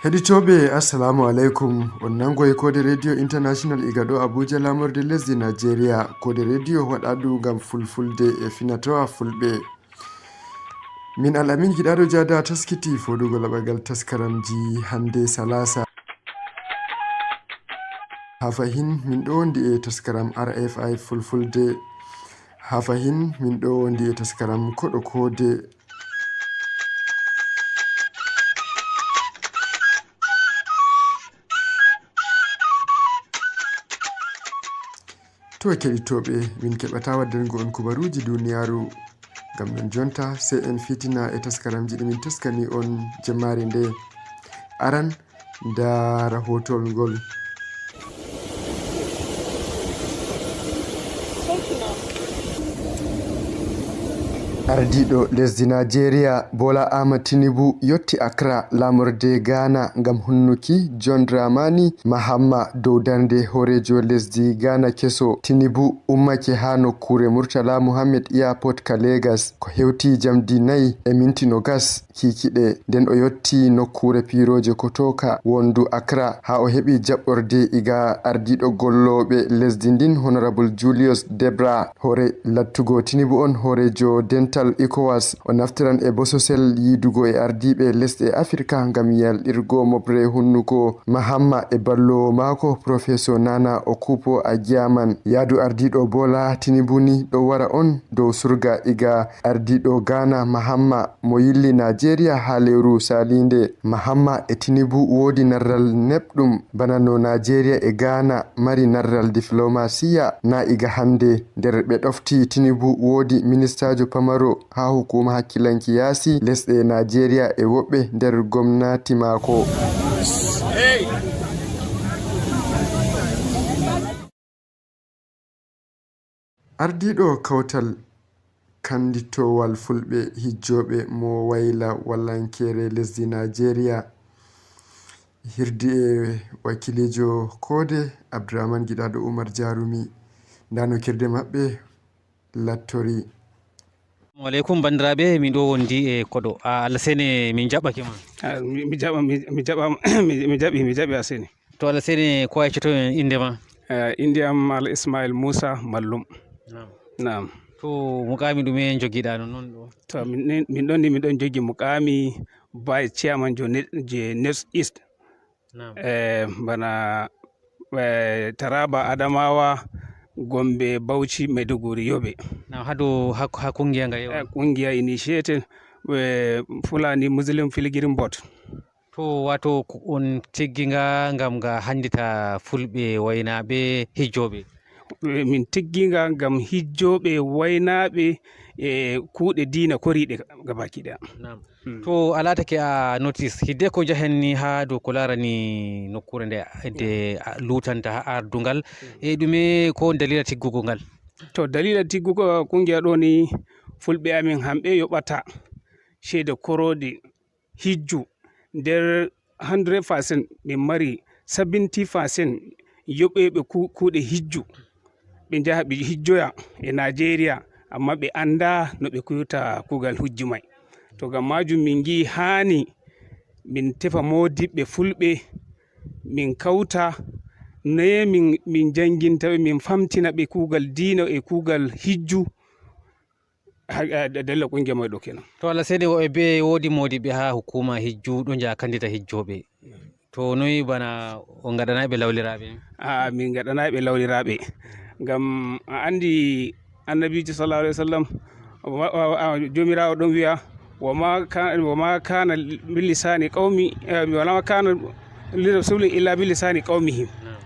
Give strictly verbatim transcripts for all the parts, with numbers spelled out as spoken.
Heɗitooɓe, assalamu aleykum. On nangoy koode Radio International iga ɗo Abuja, laamorde lesdi Nigeria. Koode radio waɗaɗu ngam fulfulde e finatawa fulɓe. Min Al-Amin Giɗaɗo Jada taskiti foɗugo laɓagal taskaramji hande salasa. Ha fahin min ɗo wondi e taskaram R F I fulfulde. Ha fahin min ɗo wondi e taskaram koɗo koode. To keɗitooɓe, min keɓata waddango on kubaruuji duniyaaru. Ngam non jonta, sey en fitina e taskaramji ɗi min taskani on jemmaare nde. Aran, nda rahootowol ngol. Ardiiɗo lesdi Najeriya, Bola Ahmad Tinubu, yotti Accra, laamorde Ghana, ngam hunnuki John Dramani Mahama dow darnde hooreejo lesdi Ghana keso. Tinubu ummake haa nokkuure Murtala Mohammed Airport ka Lagos, ko hewti jamdi nayi e minti nogas kiikiɗe. Nden o yotti nokkuure piirooje Kotoka, wondu Accra, haa o heɓi jaɓɓorde iga ardiiɗo gollooɓe lesdi ndin, Honorable Julius Debra. Hoore lattugo Tinubu on hooreejo dental ECOWAS, o naftiran e bososel yiidugo e ardiiɓe lesɗe Afirka ngam yalɗirgo moɓre hunnuko Mahama e ballowo maako, Professor Nana Okupo Agiaman. Yaadu ardiiɗo Bola Tinubu ni ɗo wara on dow surga iga ardiiɗo Ghana Mahama mo yilli Najeriya haa lewru saliinde. Mahama e Tinubu woodi narral neɓɗum, bana no Najeriya e Ghana mari narral diflomasiya na iga hande. Nder ɓe ɗofti Tinubu woodi ministaajo pamaro haa hukuma hakkilanki yaasi lesɗe Najeriya e woɓɓe nder gomnati maako. Ardiiɗo kawtal kanditowal fulɓe hijjooɓe mo wayla wallankeere lesdi Najeriya, hirdi e wakiliijo koode Abdourahmane Giɗaɗo Umar Jarumi. Nda no kirde maɓɓe lattori. Assalamu aleykum, banndiraaɓe, min ɗo wondi e koɗo. A, Allah sene, min jaɓɓake ma. A, mi, mi jaɓa, mi, mi jaɓa, mi, mi jaɓi, mi jaɓi a sene. To Allah sene, ko a yeccoto en innde ma? Eh, innde am Al Ismail Musa Mallum. Naam. Naam. To muqaami ɗume njogiɗa no non ɗo? To min, min ɗon ni, min ɗon jogi muqaami vice chairman jo ne-, je North East. Naam. Eh, bana, eh, Taraba, Adamawa, Gombe, Bauchi, Maiduguri, Yobe. Naam, hado ha, ha kungiya nga yewa? Eh, kungiya initiated, eh, Fulani Muslim Pilgrim Board. To, wato, ko on tiggi nga ngam nga handita fulɓe waynaaɓe hijjooɓe? Eh, min tiggi nga ngam hijjooɓe waynaaɓe e kuuɗe diina koriiɗe gabaki ɗaya. Naam. Mm. To a laatake a notice, hidde ko njahen ni haa dow ko laarani nokkuure nde, nde a luutanta haa ardungal. Mm. E ɗume ko dalila tiggugo ngal? To dalila tiggugo kungiya ɗo ni, fulɓe amin hamɓe yoɓata ceede koroɗe hijju. Nder hundred percent, ɓe mari seventy percent yoɓeeɓe ku-, kuuɗe hijju. Ɓe njaha ɓe hijjoya e Najeriya, amma ɓe anndaa no ɓe kuwirta kuugal hijju may. To ngam maajum min ngi'i haani min tefa moodiɓɓe fulɓe, min kawta, noye min, min jannginta ɓe, min famtina ɓe kuugal diina e kuugal hijju. Ha, eh, de-, della kungiya may ɗo kenan. To Allah seede, woɓɓe be woodi moodiɓɓe haa hukuma hijju ɗo njaha kandita hijjooɓe. To noy bana on ngaɗanay ɓe lawliraaɓe? Aa, min ngaɗanay ɓe lawliraaɓe. Ngam a andi Annabiijo sallallahu alaihi wasallam, wa, wa, wa, Joomiraawo ɗon wi'a, "Wa ma ka-, wa ma kana bi lisani qaumi, eh, wa ma kana li rasulin illa bi lisani qaumihi." Naam.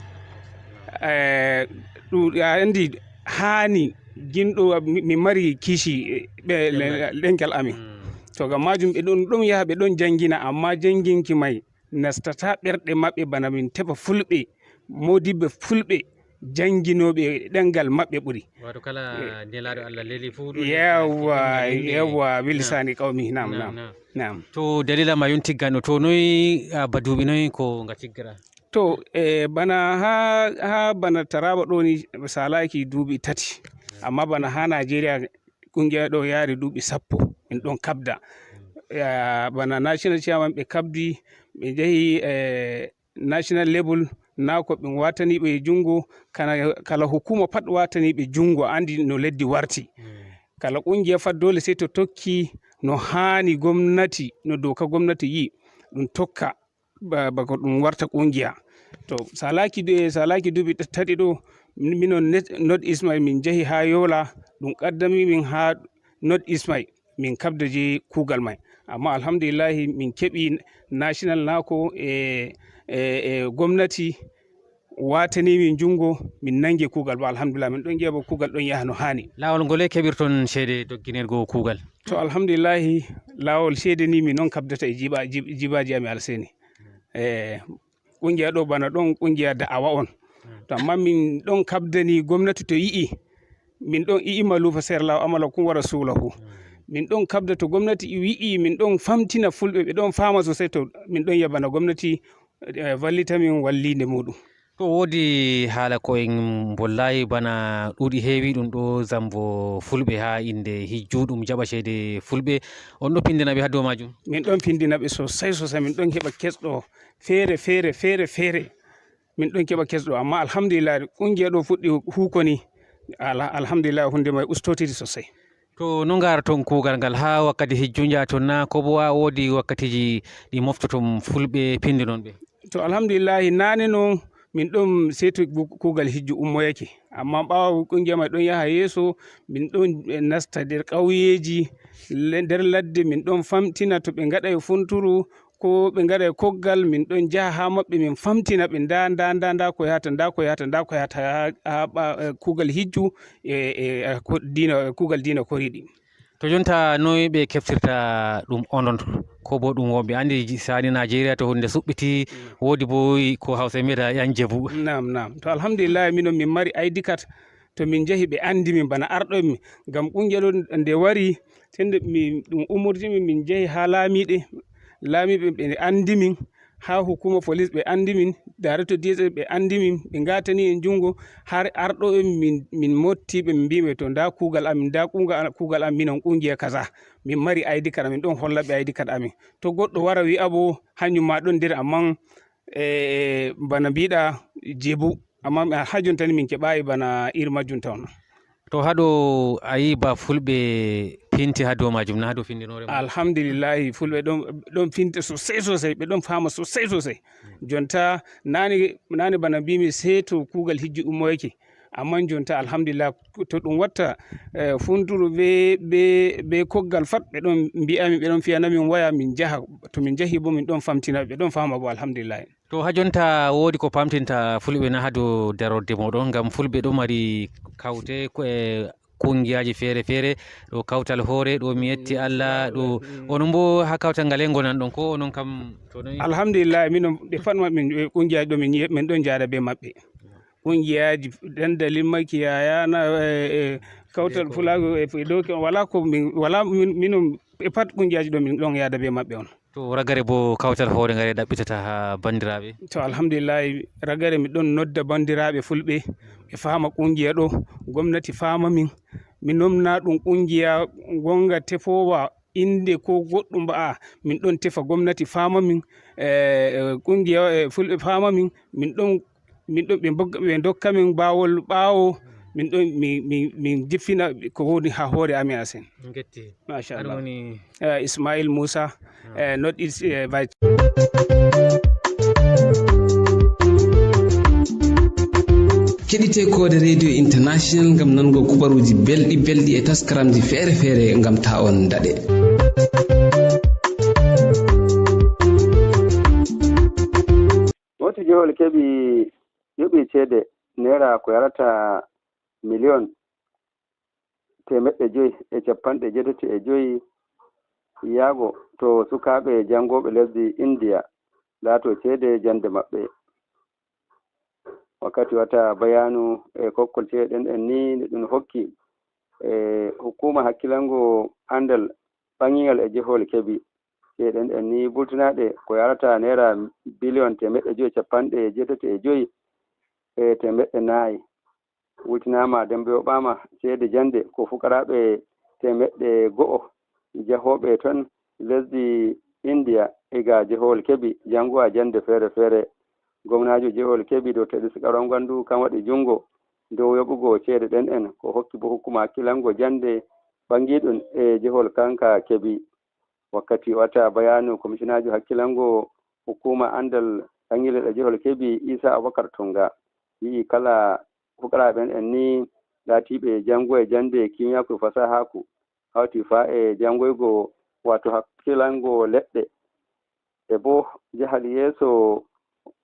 Eh, ɗum a andi haani ginɗo mi, mi mari kishi, eh, ɓe, le-, ɗemngal amin. Mm. To ngam maajum ɓe ɗon, ɗon yaha ɓe ɗon janngina, amma jannginki may nastata ɓerɗe maɓɓe bana min tefa fulɓe, moodibɓe fulɓe jannginooɓe ɗemngal maɓɓe ɓuri. Wato kala nelaaɗo Allah leli fuu ɗo yawwa, yawwa, bi lisani qawmi. Naam, naam, naam, naam. Naam. To dalila ma yon tigganɗo, to noy, a, ba duuɓi noy ko nga tiggira? To, e, bana haa, haa bana Taraba ɗo ni, salaaki duuɓi tati. Amma bana haa Najeriya, kungiya ɗo yaari duuɓi sappo, min ɗon kabda. Ya, bana national chairman ɓe kabdi, Ɓe njehi e national level, naa ko ɓe waatanii ɓe junngo, kana, kala hukuma pat waatanii ɓe junngo, anndi no leddi warti. Kala kungiya fat doole sey to tokki no haani gomnati, no doka gomnati yi'i, ɗum tokka ba, ba ko ɗum warta kungiya. To, salaaki du-, e salaaki duuɓi ta-, tati ɗo, min-, minon net-, North East May min njehi haa Yola, ɗum qaddami min haa North East May, min kabda je kuugal may. Amma alhamdulillahi min keɓi national naako e, e, e gomnati waatanii min junngo, min nanngi kuugal ba alhamdulillah, min ɗon ngi'a ba kuugal ɗon yaha no haani. Laawol ngol e keɓirton ceede dogginirgo kuugal? To alhamdulillahi, laawol ceede ni min non kabdata e jiba-, jib-, jibaaji amin alseni. E, kungiya ɗo bana ɗon kungiya da'awa on. To amma min ɗon kabdani gomnati to yi'i, min ɗon i'ima lufa seer law amala kun wara suulahu. Min ɗon kabda to gomnati wi'i min ɗon famtina fulɓe, ɓe ɗon faama sosai, to min ɗon yi'a bana gomnati, eh, vallita min walliinde muɗum. To woodi haala ko en mbollayi bana ɗuuɗi heewi ɗum ɗo zambo fulɓe haa innde hijju ɗum jaɓa ceede fulɓe. On ɗo pindina ɓe haa dow maajum? Min ɗon pindina ɓe sosai, sosai. Min ɗon heɓa kesɗo feere, feere, feere, feere. Min ɗon keɓa kesɗo, amma alhamdulillah, kungiya ɗo fuɗɗi huuko ni. Ala-, alhamdulillah, hunde may ustotiri sosai. To no ngaraton kuugal ngal haa wakkati hijju njahaton na, ko bo a woodi wakkatiiji ɗi moftoton fulɓe pindinon ɓe? To alhamdulillah, naane non min ɗon seeto bu-, kuugal hijju ummoyake. Amma ɓaawo kungiya may ɗon yaha yeeso, min ɗon, eh, nasta nder ƙauyeeji, le-, nder ladde min ɗon famtina to ɓe ngaɗa e funturu, ko ɓe ngaɗa e koggal, min ɗon njaha haa maɓɓe, min famtina ɓe, ndaa, ndaa, ndaa, ndaa ko yahata, ndaa ko yahata, ndaa ko yahata haa, haa ɓa-, eh, kuugal hijju e, e, eh, ko diina, kuugal diina koriiɗi. To jonta, noy ɓe keftirta ɗum onon? Ko bo ɗum wonɓe anndi ji-, sani Najeriya to hunde suɓɓiti, woodi bo ko Hausa mbiyata yan jebu. Naam, naam. To alhamdulillah, minon min mari I D card. To min njahi, ɓe anndi min bana arɗo en min. Ngam kungiya ɗo nde wari, tende mi, ɗum umurti min, min njahi haa laamiiɓe. Laamiiɓe ɓe anndi min, haa hukuma police ɓe anndi min, directeur D S S ɓe anndi min, ɓe ngatani en junngo, har arɗo en min, min motti ɓe, min mbi ɓe, "To, nda kuugal amin, nda kuugal, kuugal amin, minon kungiya kaza. Min mari I D card amin, ɗon holla ɓe I D card amin." To goɗɗo wara wi'a bo, hanyum ma ɗon nder, amman, eh, bana mbiɗa jebu. Amma mi, haa jonta ni min keɓaayi bana iri majjum tawon. To haa ɗo a yi'i ba fulɓe pinti haa dow majum na, haa dow findinoore mum? Alhamdulillahi, fulɓe ɗon, ɗon pinta sosai, sosai, ɓe ɗon faama sosai, sosai. Jonta naane, naane bana mbimi seeto kuugal hijju ummoyake. Amma jonta alhamdulillah, to ɗum watta, eh, funturu be, be, be koggal fat, ɓe ɗon mbi'a min, ɓe ɗon fiyana min waya, min njaha. To min njahi bo min ɗon famtina, ɓe ɗon faama bo alhamdulillahi. To haa jonta woodi ko pamtinta fulɓe na haa dow darorde mooɗon? Ngam fulɓe ɗo mari kawte ko e kungiyaaji feere-feere, ɗo Kawtal Hoore, ɗo Mi Yetti Allah, ɗo onon bo haa kawtal ngal e ngonan ɗon, ko onon kam to noy? Alhamdulillah, minon ɓe pat maɓɓe min, ɓe kungiyaaji ɗo min, min ɗon njaada be maɓɓe. Kungiyaaji dandali makiyaya na, e, e, Kawtal Pulaagu e, e dow, wala ko min, wala min, minon ɓe pat kungiyaaji ɗo min ɗon yaada be maɓɓe on. To ragare bo Kawtal Hoore ngare ɗaɓɓitata haa bandiraaɓe? To alhamdulillahi, ragare mi ɗon nodda bandiraaɓe fulɓe, ɓe faama kungiya ɗo, gomnati faama min. Mi nomna ɗum kungiya ngonga tefoowa innde ko goɗɗum ba, a, min ɗon tefa gomnati faama min, e, e, kungiya, e, fulɓe faama min, min ɗon min ɗon ɓe mbog-, ɓe ndokka min baawol ɓaawo, min ɗon mi, mi, min jiffina ko woni haa hoore amin asen. Ngetti. Machallah. An woni? Eh, Ismail Musa, eh, North East, eh, Vice. Keɗite Koode Radio International ngam nango kubaruuji belɗi belɗi e taskaramji feere feere ngam ta on daɗe. Wonti jehol keɓi, yoɓi ceede neera ko yarata miliyon teemeɗɗe joyi e capanɗe jeetati e joyi yaago to sukaaɓe janngooɓe lesdi Indiya laato ceede jannde maɓɓe. Wakkati wata bayaanu e kokkol ceede ɗen en ni nde ɗum hokki e hukuma hakkilango anndal ɓaŋingal e jehol keɓi. Ceede ɗen en ni bultinaɗe ko yarata neera biliyon teemeɗɗe joyi capanɗe jeetati e joyi e teemeɗɗe nayi. Wultinaama dembe yoɓaama ceede jannde ko fukaraaɓe teemeɗɗe go'o jahooɓe ton lesdi Indiya e ga jehowol Kebi, janngowa jannde feere feere. Gomnaajo jehowol Kebi, Doktor Idris Kairou Ngandu, kam waɗi junngo dow yoɓugo ceede ɗen en, ko hokki bo hukkuma hakkilango jannde ɓanngiiɗum e jehowol kanka Kebi. Wakkati o watta bayaanu, komisinaajo hakkilango hukkuma anndal ɓanngileeɗe jehowol Kebi, Isa Abubakar Tunga, wi'i kala fukaraaɓe ɓen en ni laatiiɓe janngo e jannde kimiyaaku e fasahaaku, hawti faa e janngoygo, wato hakkilango leɗɗe, e bo jahal yeeso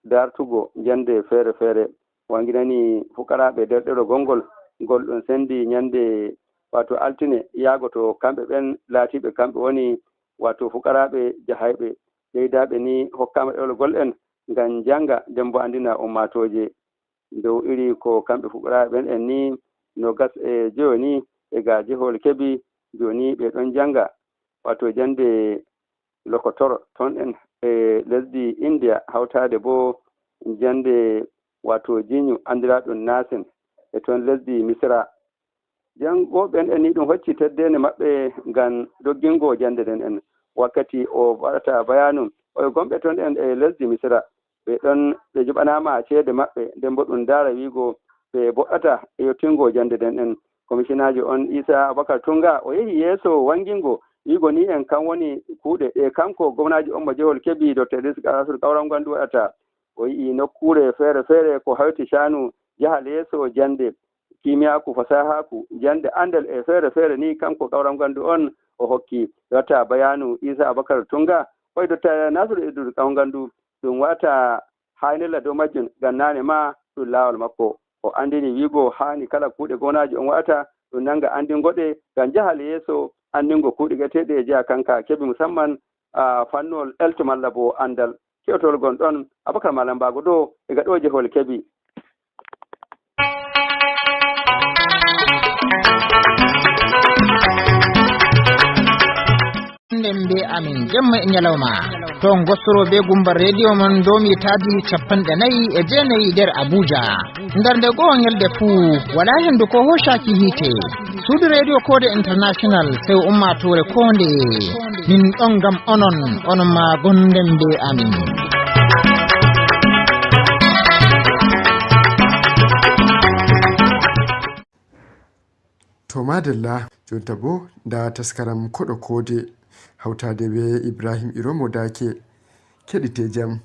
dartugo jannde feere feere. Wanginani fukaraaɓe derɗeerol gonngol, ngol ɗum senndi ñannde, wato altine, yaago to kamɓe ɓen laatiiɓe kamɓe woni, wato fukaraaɓe jahayɓe. Ɓeydaaɓe ni hokkaama ɗerol gol en ngam jannga, nden bo anndina ummaatooje. Dow iri ko kamɓe fukaraaɓe ɓen en ni, noogas e joyo ni e ga jehowol Kebi, jooni ɓe ɗon jannga, wato jannde lokotoro ton en e lesdi Indiya, hawtaade bo jannde wato jiñu anndiraaɗum Nasin e ton lesdi Misira. Janngooɓe ɓen en ni ɗum hocci teddeende maɓɓe ngam doggingo jannde nden en. Wakkati o waɗata bayaanu, o e gomɓe ton en e lesdi Misira, ɓe ɗon ɓe joɓanaama ceede maɓɓe, nden bo ɗum ndaara wiigo ɓe boɗɗata e yottingo jannde nden en. Komisinaajo on Isa Abubakar Tunga, o yehi yeeso wanngingo wiigo ni en kan woni kuuɗe ɗe kanko gomnaajo on mo jehol Kebi, Doktor Idris Kairou Ngandu waɗata. O yi'i nokkuure feere feere ko hawti caanu jahal yeeso jannde, kimiyaaku, fasahaaku, jannde anndal e feere feere ni kanko Kairou Ngandu on o hokki. Watta bayaanu Isa Abubakar Tunga, o e Doktor Nasiru Idris Kairou Ngandu, ɗum waɗata haynella dow majjum ngam naane ma ɗum laawol makko. O anndini wiigo haani kala kuuɗe gomnaajo on waɗata ɗum nannga anndingo ɗe ngam jahal yeeso anndingo kuuɗe geteeɗe e jeya kanka Kebi, musamman, ah, fannuwol elto malla bo anndal. Keewtol gon ɗon, Abubakar Malam Bago Dow e gaɗooje hoole Kebi. Nden be amin jemma e ñalawma. To ngostoro be gumba rediyo mon domi taadi capanɗe nayi e jeenayi nder Abuja. Nder nde go'o ñalde fuu, wala hendu ko hoshaaki hiite. Suudu rediyo Koode International, sew ummaatoore koonde. Min ɗon ngam onon, onon ma gonden be amin. To madalla, jonta bo nda taskaram Koɗo Koode, hawtaade be Ibrahim Iromo Dake. Keɗite jam.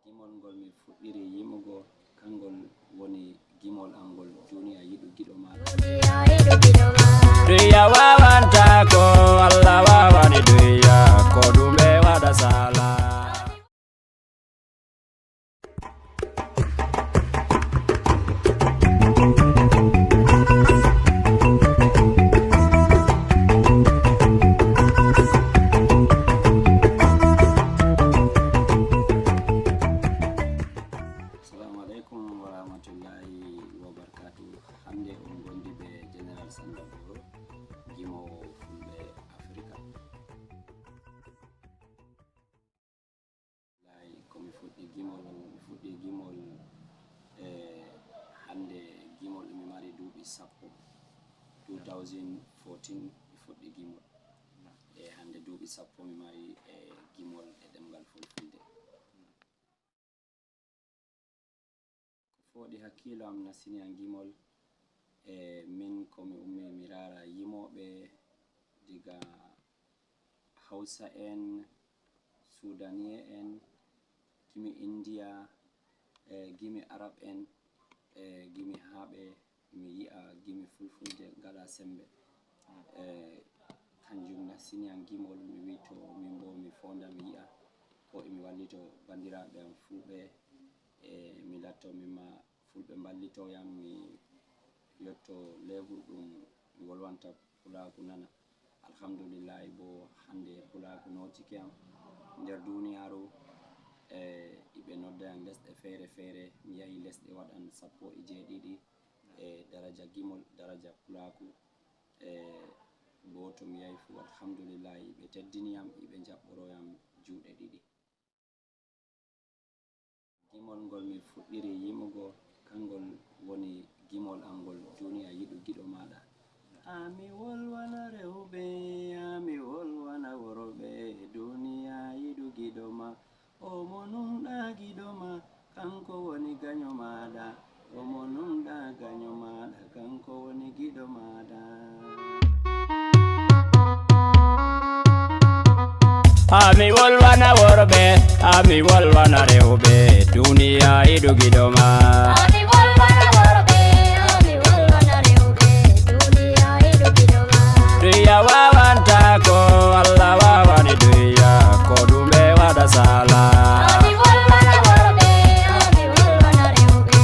Gimol ngol min fuɗɗiri yimugo, kangol woni gimol am ngol, duniya yiɗu giɗo ma. Duniya wawanta ko Allah wawani duniya, ko ɗume waɗa sala. Assalamu alaikum wa rahmatullahi wa barakatuh. Hande on gondi be General Sanda Boro, gimowo fulɓe Afrika. Lay ko mi fuɗɗi gimol, mi fuɗɗi gimol, e hande gimol mi mari duuɓi sappo, two thousand fourteen mi fuɗɗi gimol. E hande duuɓi sappo mi mari e gimol e ɗemngal fulfulde. Ko fooɗi hakkiilo am, nastini am gimol, e min ko mi ummi mi raara yimooɓe diga Hausa en, Sudaniyee en, gimi Indiya, e gimi Arab en, e gimi haaɓe, mi yi'a gimi fulfulde ngaɗa sembe. E kanjum nastini am gimol, mi wi to min bo mi fonda mi yi'a ko emi wallito bandiraaɓe am fulɓe, e mi latto min ma fulɓe mballito yam, mi yotto level ɗum mi wolwanta pulaaku nana. Alhamdulillahi bo hande pulaaku notike am nder duniyaaru, e iɓe nodda yam lesɗe feere feere, mi yahi lesɗe waɗan sappo e jeeɗiɗi e daraja gimol, daraja pulaaku, e bo to mi yahi fu alhamdulillahi ɓe teddini yam, iɓe njaɓɓoro yam juuɗe ɗiɗi. Gimol ngol mi fuɗɗiri yimugo, kangol woni gimol am ngol, duniya yiɗu giɗo maɗa. A mi wolwana rewɓe, a mi wolwana worɓe, duniya Haa mi wolwana worɓe, haa mi wolwana rewɓe, duniya yiɗu giɗo ma. Haa mi wolwana worɓe, haa mi wolwana rewɓe, duniya yiɗu giɗo ma. Duniya wawanta ko Allah wawani duniya, ko ɗume waɗa sala. Haa mi wolwana worɓe, haa mi wolwana rewɓe,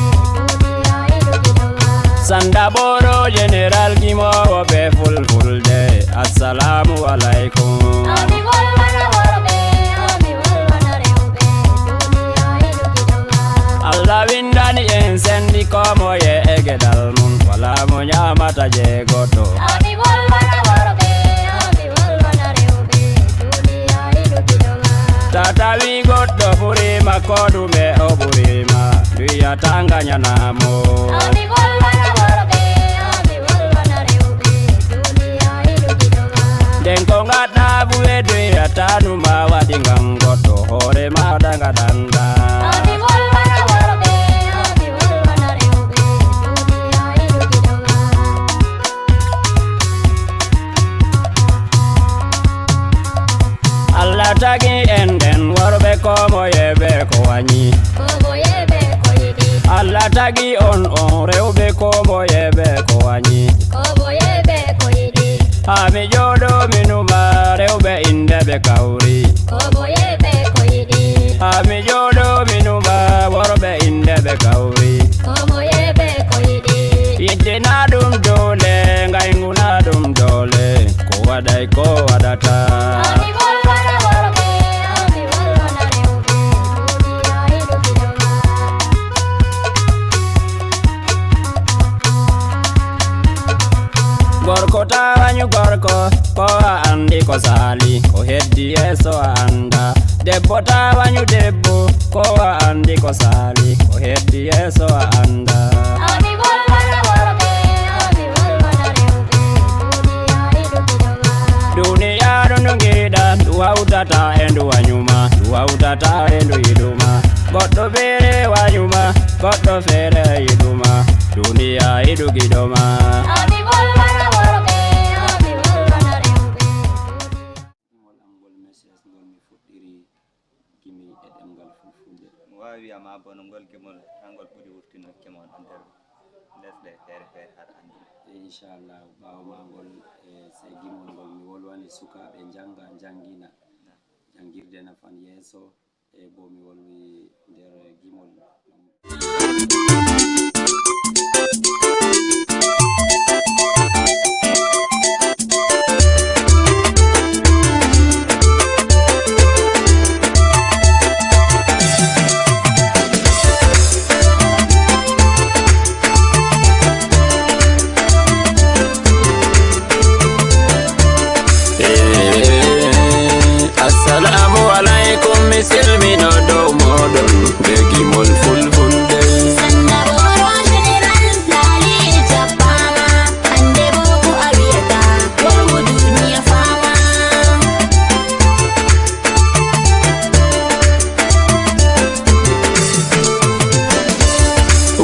duniya yiɗu giɗo ma. Sanda Boro General gimowo be fulfulde, assalamu alaikum. Ami wolwana worɓe, ami wolwana rewɓe, duniya yiɗu giɗo ma. Allah windani en sendi ko moye e geɗal mum, wala mo nyamata je goɗɗo. Ami wolwana worɓe, ami wolwana rewɓe, duniya yiɗu giɗo ma. Ta tawi goɗɗo ɓuri ma, ko ɗume o ɓuri ma, duniya ta nganyana mo. Ami wolwana worɓe, ami wolwana rewɓe, duniya yiɗu giɗo ma. Nden ko ngaɗɗa buwe duniya ta numa waɗi ngam goɗɗo, hoore ma danga danda. Ami wolwana worɓe, ami wolwana rewɓe, duniya yiɗu giɗo ma. Allah tagi en nden worɓe, ko moye be ko wanyi. Ko moye be ko yiɗi. Allah tagi on on rewɓe, ko moye be ko wanyi. Ko moye be ko yiɗi. Haa mi jooɗo mi numa rewɓe inde ɓe kawri. Ko moye be ko yiɗi. Haa mi jooɗo mi numa worɓe inde ɓe kawri. Ko moye be ko yiɗi. Yidde na ɗum doole, ngayngu na ɗum doole. Ko waɗay ko waɗata. Ami wolwana worɓe, ami wolwana rewɓe, duniya yiɗu giɗo ma. Gorko ta wanyu gorko, ko a andi ko sali, ko heddi yeso a anda. Debbo ta wanyu debbo, ko a andi ko sali, ko heddi yeso a anda. Ami wolwana worɓe, ami wolwana rewɓe, duniya yiɗu giɗo ma. Duniya ndu ngiɗa, ndu hawtata e ndu wanyuma, ndu hawtata e ndu yiɗuma. Goɗɗo feere wanyuma, goɗɗo feere yiɗuma. Duniya yiɗu giɗo ma. Ami wolwana worɓe, ami wolwana rewɓe. Gimol am ngol message ngol mi fuɗɗiri gimi e ɗemngal fulfulde. Mi waawi wiya ma bono ngol gimol hangol ɓuri wurtinnokke mon e nder lesɗe feere feere haɗa anndi. Inchallah, ɓaawo ma ngol e sey gimol ngol mi wolwani sukaaɓe njannga, njanngina. Janngirde nafan yeeso, e bo mi wolwi nder gimol. Assalamu alaikum, mi silmino dow moɗon be gimol fulfulde. Sanda Boro General, Lali jabbama, hande bo ko a wiyata, wolwu duniya fama.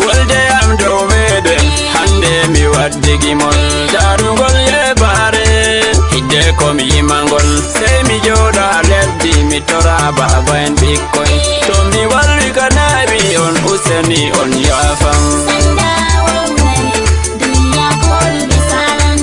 Wolde am dow meɗen, hande mi waddi gimol, darugol yebaare. Hidde ko mi yimangol, sey mi jooɗa leddi, mi tora baaba en ɓikkoy. To mi walwi ka nawi on useni on yaafam. Sanda wonani duniya ko ɗume salan.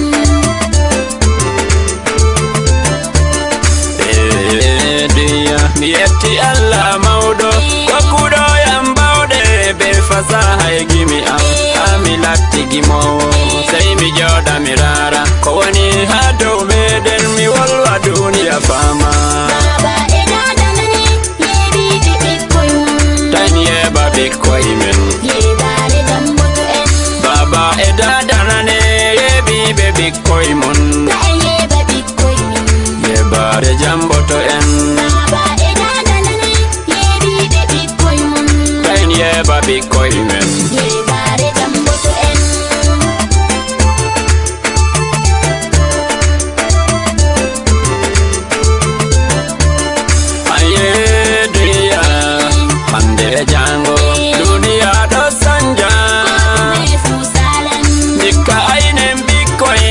Eh, duniya, mi yetti Allah mawɗo, kokkuɗo yam bawɗe be fasaha e gimi am. Haa mi latti gimoowo, sey mi jooɗa mi raara. Ko woni haa dow meɗen, mi wolwa duniya faama. Baba e dada nani, yeeɓiiɓe ɓikkoy mum. Tan yeeɓa ɓikkoy men. Yeeɓaare damboto en. Baba e dada nane, yeeɓiiɓe ɓikkoy mon. Ta en yeeɓa ɓikkoy men. Yeeɓaare jamboto en. Baba e dada nane, yeeɓiiɓe ɓikkoy mum. Ta en yeeɓa ɓikkoy men. Yeeɓaare jamboto en. Aye duniya, hande e jango, duniya ɗo sanja. Ndikka aynen ɓikkoy,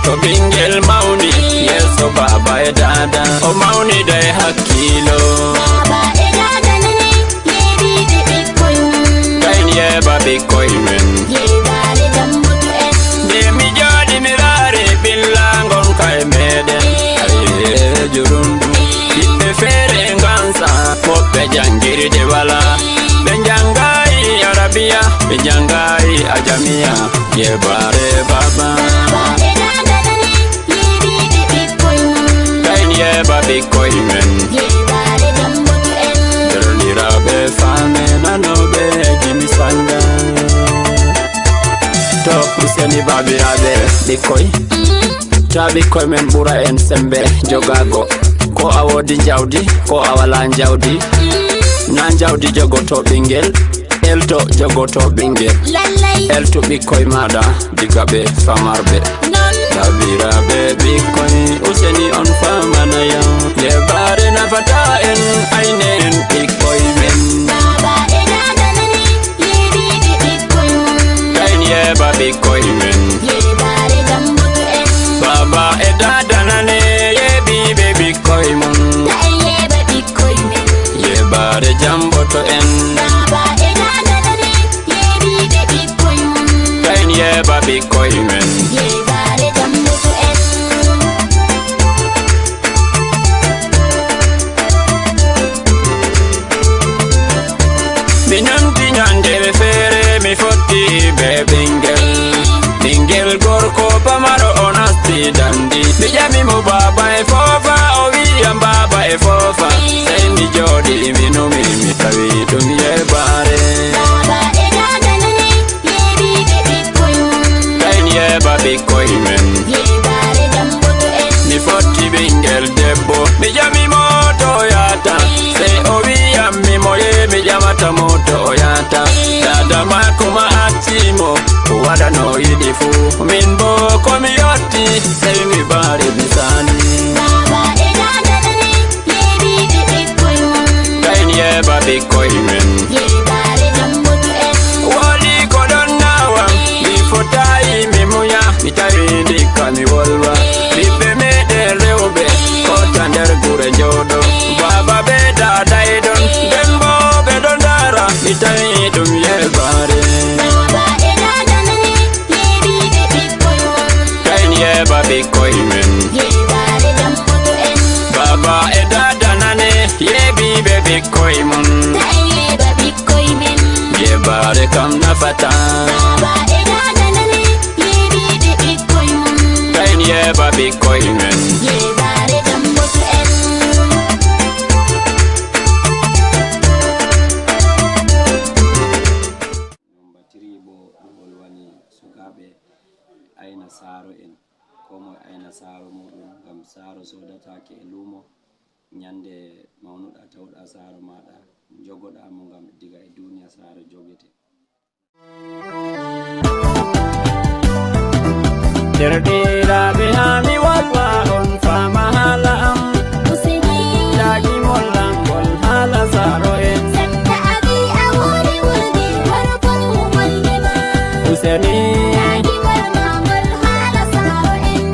to ɓingel mawni, yeeso baaba Dada, o mawnida e hakkiilo. Baaba e dada nani, yeeɓiiɓe ɓikkoy mum. Kayen yeeɓa ɓikkoy men. Yeeɓaare dammutu en. Nde mi jooɗi mi raari ɓilla ngonka e meɗen. Aye, jurum ɗum. Ɓiɓɓe feere ngansa, woɓɓe janngirde wala. Ɓe njanngayi Arabiya, ɓe njanngayi Ajamiya. Yeeɓaare baaba. Baaba e dada nani, yeeɓiiɓe ɓikkoy mum. Kayen yeeɓa ɓikkoy men. Yeeɓaare dammutu en. Deerɗiraaɓe, faame, nanooɓe, jimi sannda. To, useni baabiraaɓe, ɓikkoy. Ta ɓikkoy men ɓura en semmbe jogaago. Ko a woodi njawdi, ko a walaa njawdi. Na njawdi jogoto ɓinngel. Elto jogoto ɓinngel. Lallay. Eltu ɓikkoy maaɗa diga ɓe famarɓe. Non. Baabiraaɓe ɓikkoy, useni on faamana yam. Yeeɓaare nafata en, aynen ɓikkoy men. Baaba e dada nani, yeeɓiiɓe ɓikkoy mum. Kayen yeeɓa ɓikkoy men. Yeeɓaare dammutu en. Baaba e dada nani, yeeɓiiɓe ɓikkoy mum. Kayen yeeɓa ɓikkoy men. Yeeɓaare jamboto en. Baaba e dada nani, yeeɓiiɓe ɓikkoy mum. Kayen yeeɓa ɓikkoy men. Yeeɓaare dammutu en. Mi nanti nyannde feere, mi fotti bee ɓinngel. Ɓinngel gorko pamaro o nasti danndi. Mi ƴami mo, "Baaba e foofa?" O wi'i yam, "Baaba e foofa." Sey mi jooɗi, mi numi, mi tawi ɗum yeeɓaare. Baaba e dada nani, yeeɓiiɓe ɓikkoy mum. Kayen yeeɓa ɓikkoy men. Yeeɓaare dammutu en. Mi fotti ɓinngel debbo, mi ƴami mo to o yahata. Sey o wi'i yam, "Mi moye mi ƴamata mo to o yahata?" Dada maako ma acci mo, o waɗa no o yiɗi fuu. Min boo ko mi yotti, sey mi baari mi saani. Baaba e dada nani, yeeɓiiɓe ɓikkoy mum. Kayen yeeɓa ɓikkoy men. Yeeɓaare dammutu en. Woodi ko ɗon naawa, mi fotaayi mi munya, mi tawi ndikka mi wolwa. Ɓiɓɓe meeɗen rewɓe, koota nder gure njooɗo. Baaba bee daada e ɗon, nden boo ɓe ɗon ndaara, mi tawi ɗum yeeɓaare. Baaba e daada nani, yeeɓiiɓe ɓikkoy mum. Kayen yeeɓa ɓikkoy men. Yeeɓaare dammutu en. Baaba e daada nane, yeeɓiiɓe ɓikkoy mum. Kayen yeeɓa ɓikkoy men. Yeeɓaare kam nafataa. Baaba e daada nane, yeeɓiiɓe ɓikkoy mum. Kayen yeeɓa ɓikkoy men. Yeeɓaare dammutu en. Number three bo ɗum wolwani sukaaɓe ayna saaro en. Koo moye ayna saaro muuɗum, ngam saaro soodataake e luumo. Nyannde mawnuɗaa, tawɗaa saaro maaɗa, njogoɗaa mo, ngam diga e duuniya saaro jogete. Deerɗiraaɓe, haa mi wolwa, on faama haala am. Useni. Yaaki mollangol haala saaro en. Setta abi a woni wulde, hono foti wulde ma. Useni. Yaaki mollangol haala saaro en.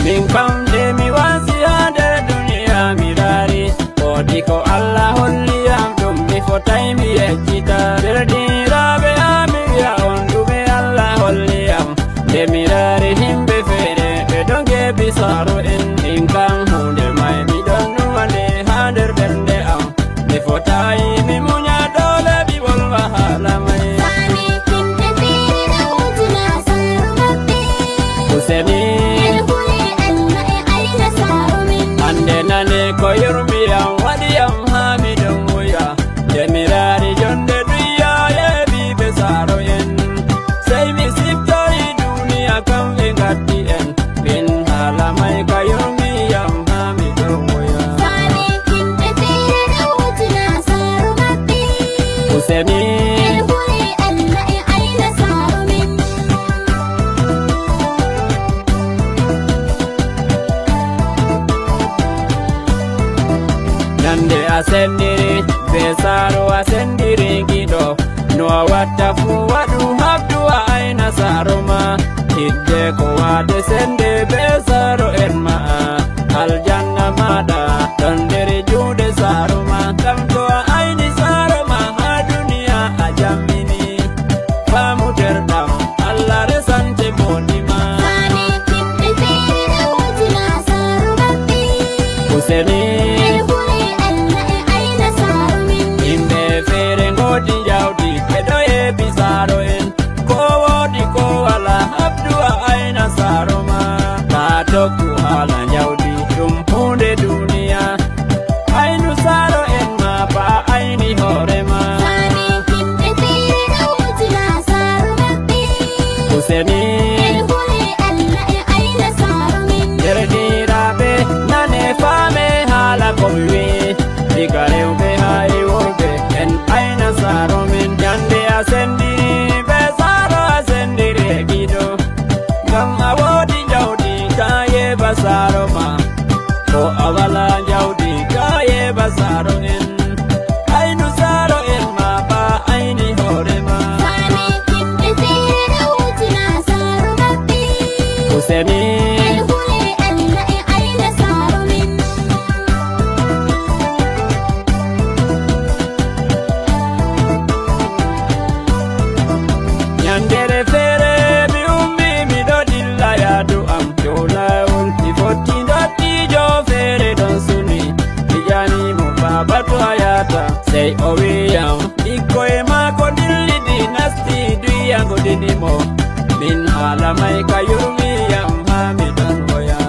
Min kam de mi waasi haa nder duniya mi raari. Woodi ko Allah holli yam ɗum mi fotaay mi yeccita. Deerɗiraaɓe am mi wi'a on ɗume Allah holli yam. Nde mi raari himɓe feere ɓe ɗon geebi saaro en. Min kam huunde may mi ɗon numa nde haa nder ɓernde am. Mi fotaay mi munya doole mi wolwa haala may. Sani himɓe feere na wutuna saaro maɓɓe. Useni. En hule Allah e ayna saaro men. Hannde nane ko yurmi yam waɗi yam haa mi ɗon wuya. Nde mi raari jonde duniya yeeɓiiɓe saaro en. Sey mi siftoyi duniya kam ɓe ngatti en. Min haala may ka yurmi yam haa mi ɗon wuya. Faami himɓe feere na wutuna saaro maɓɓe. Useni. En huli Allah e ayna saaro men. Nande a sendiri, be saaro a sendiri giɗo. No a watta fuu waɗ Te ko waade sennde bee saaro en ma, aljanna maaɗa ɗon nder juuɗe saaro ma. Ngam to a ayni saaro ma haa duniya a jammini. Faamu nder ɗam, Allah resante moodi ma. Saare yimɓe feere ɗo wujina saaro maɓɓe. Useni. En hule Allah en ayna saaro men. Yimɓe feere ngoodi jawdi, ɓe ɗo yeebi saaro en. Ko woodi ko walaa, habdu a ayna saaro ma. Taa tokku haala jawdi, ɗum huunde duniya. Aynu saaro en ma, ba ayni hoore ma. Saare yimɓe feere ɗo wujina saaro maɓɓe. Useni. En hule Allah en ayna saaro men. Derɗiraaɓe, nane faame haala ko mi wi'i. Diga rewɓe haa e worɓe, en ayna saaro men. Nyande a senndiri bee saaro, a senndiri e giɗo. Ngam a woodi jawdi, taa yeeɓa saaro ma. Ko a walaa jawdi, taa yeeɓa saaro en. Aynu saaro en ma, ba ayni hoore ma. Saare yimɓe feere ɗo wujina saaro maɓɓe. Useni. En hule Allah en ayna saaro men. Nyannde feere mi ummi, miɗo dilla yaadu am dow laawol. Mi fotti ndottiijo feere ɗon suni. Mi ƴami mo, "Baaba, to a yahata?" Sey o wi'i yam, ɓikkoy maako ndillidi nasti duya ngo dini mo. Min haala may ka yurmi yam haa mi ɗon woya.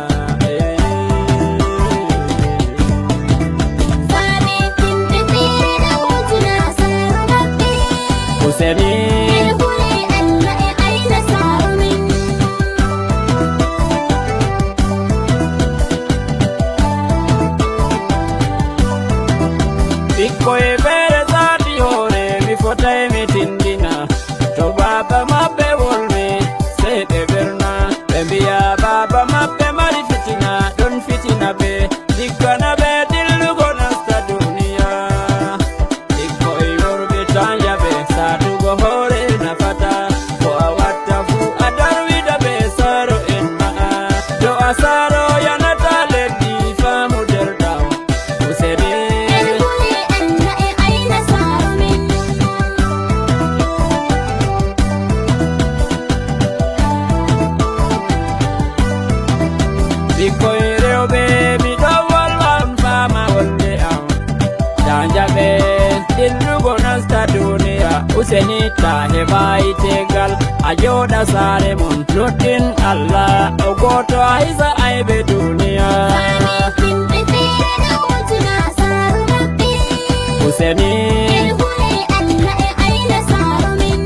Faami yimɓe feere ɗo wujina saaro maɓɓe. Useni. En hule Allah e ayna saaro min. Ɓikkoy feere saati hoore, mi fotay mi tindina. To baaba maɓɓe wolwi, sey ɓe ɓerna. Ɓe mbi'a baaba maɓɓe mari fitina, ɗon fitina ɓe, diggana ɓe dillugo nasta duniya. Ɓikkoy worɓe, taa njaɓe, saatugo hoore nafataa. Ko a watta fuu, a darwida bee saaro en ma'a. To a saaro yanataa leddi, faamu nder ɗam. Useni. En hule Allah e ayna saaro min. Ɓikkoy rewɓe, mi ɗon wolwa, on faama wolde am. Taa njaɓe dillugo nasta duniya. Useni, taa heɓaay teegal, a jooɗa saare mon. Luttin Allah, o gooto, a hisa aybe duniya. Faami yimɓe feere ɗo wujina saaro maɓɓe. Useni. En hule Allah e ayna saaro min.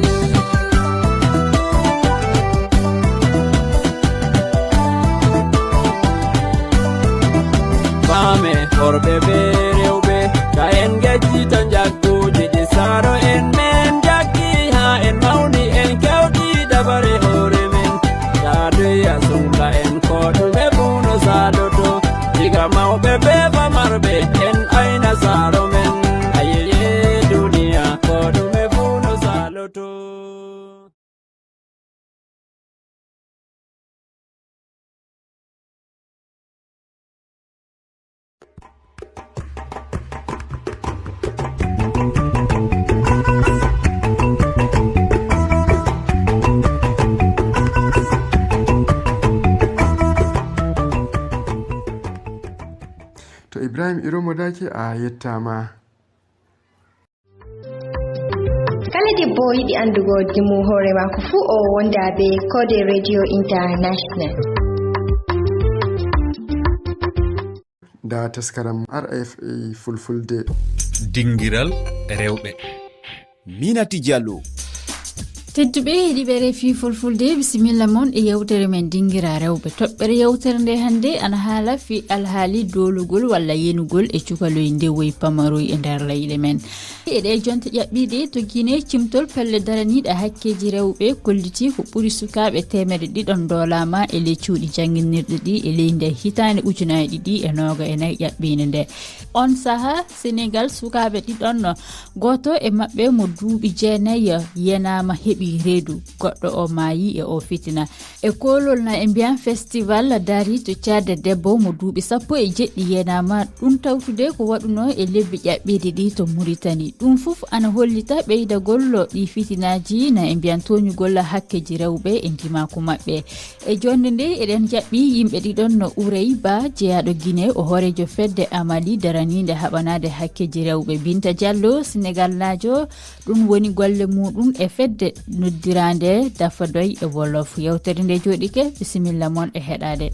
Faame, worɓe bee rewɓe, ta en ngejjita njagguuji ɗi saaro en men njaggi haa en mawni, en kewti dabare hoore men. Taa duya sumla en, ko ɗume fuu no saaloto. Diga mawɓe bee famarɓe, en ayna saaro men. Ayeye duniya, ko ɗume fuu no saaloto. To Ibrahim Iromo Dake, a yettaama. Kala debbo yiɗi anndugo dimu hoore maako fuu, o wonda be Kode Radio International. Nda taskaram R F I Fulfulde. Dingiral rewɓe. Minati Diallo. Tedduɓe heɗiiɓe R F I Fulfulde, bisimilla mon e yewtere men Dingira Rewɓe. Toɓɓere yewtere nde hannde ana haala fii alhaali doolugol walla yenugol e cukaloy ndewoy pamaroy e nder leyɗe men. E ɗee jonte ƴaɓɓiiɗe to Guinée, cimtol pelle daraniiɗe hakkeeji rewɓe kollitii ko ɓuri sukaaɓe teemedde ɗiɗon ndoolaama e ley cuuɗi jannginirɗe ɗi e ley ndee hitaande ujunaaji ɗiɗi e nooga e nayi ƴaɓɓiinde nde. On sahaa, Senegaal, sukaaɓe ɗiɗon, gooto e maɓɓe mo duuɓi jeenayi yenaama heɓi reedu goɗɗo o maayi e o fitina. E koolol na e mbiyan festival dari to caada debbo mo duuɓi sappo e jeɗɗi yenaama ɗum tawtude ko waɗuno e lebbi ƴaɓɓiiɗi ɗi to Muritani. Ɗum fof ana hollita ɓeydagol ɗi fitinaaji na e mbiyan tooñugol hakkeeji rewɓe e ndimaaku maɓɓe. E joɗnde nde eɗen jaɓɓi yimɓe ɗiɗon no Ourey Ba, jeyaaɗo Guinée, o hooreejo fedde Amali daraniinde haɓanaade hakkeeji rewɓe. Binta Diallo, Senegalnaajo, ɗum woni golle muɗum e fedde noddiraande Dafadoy e Wolof. Yewtere nde jooɗike, bisimilla mon e heɗaade.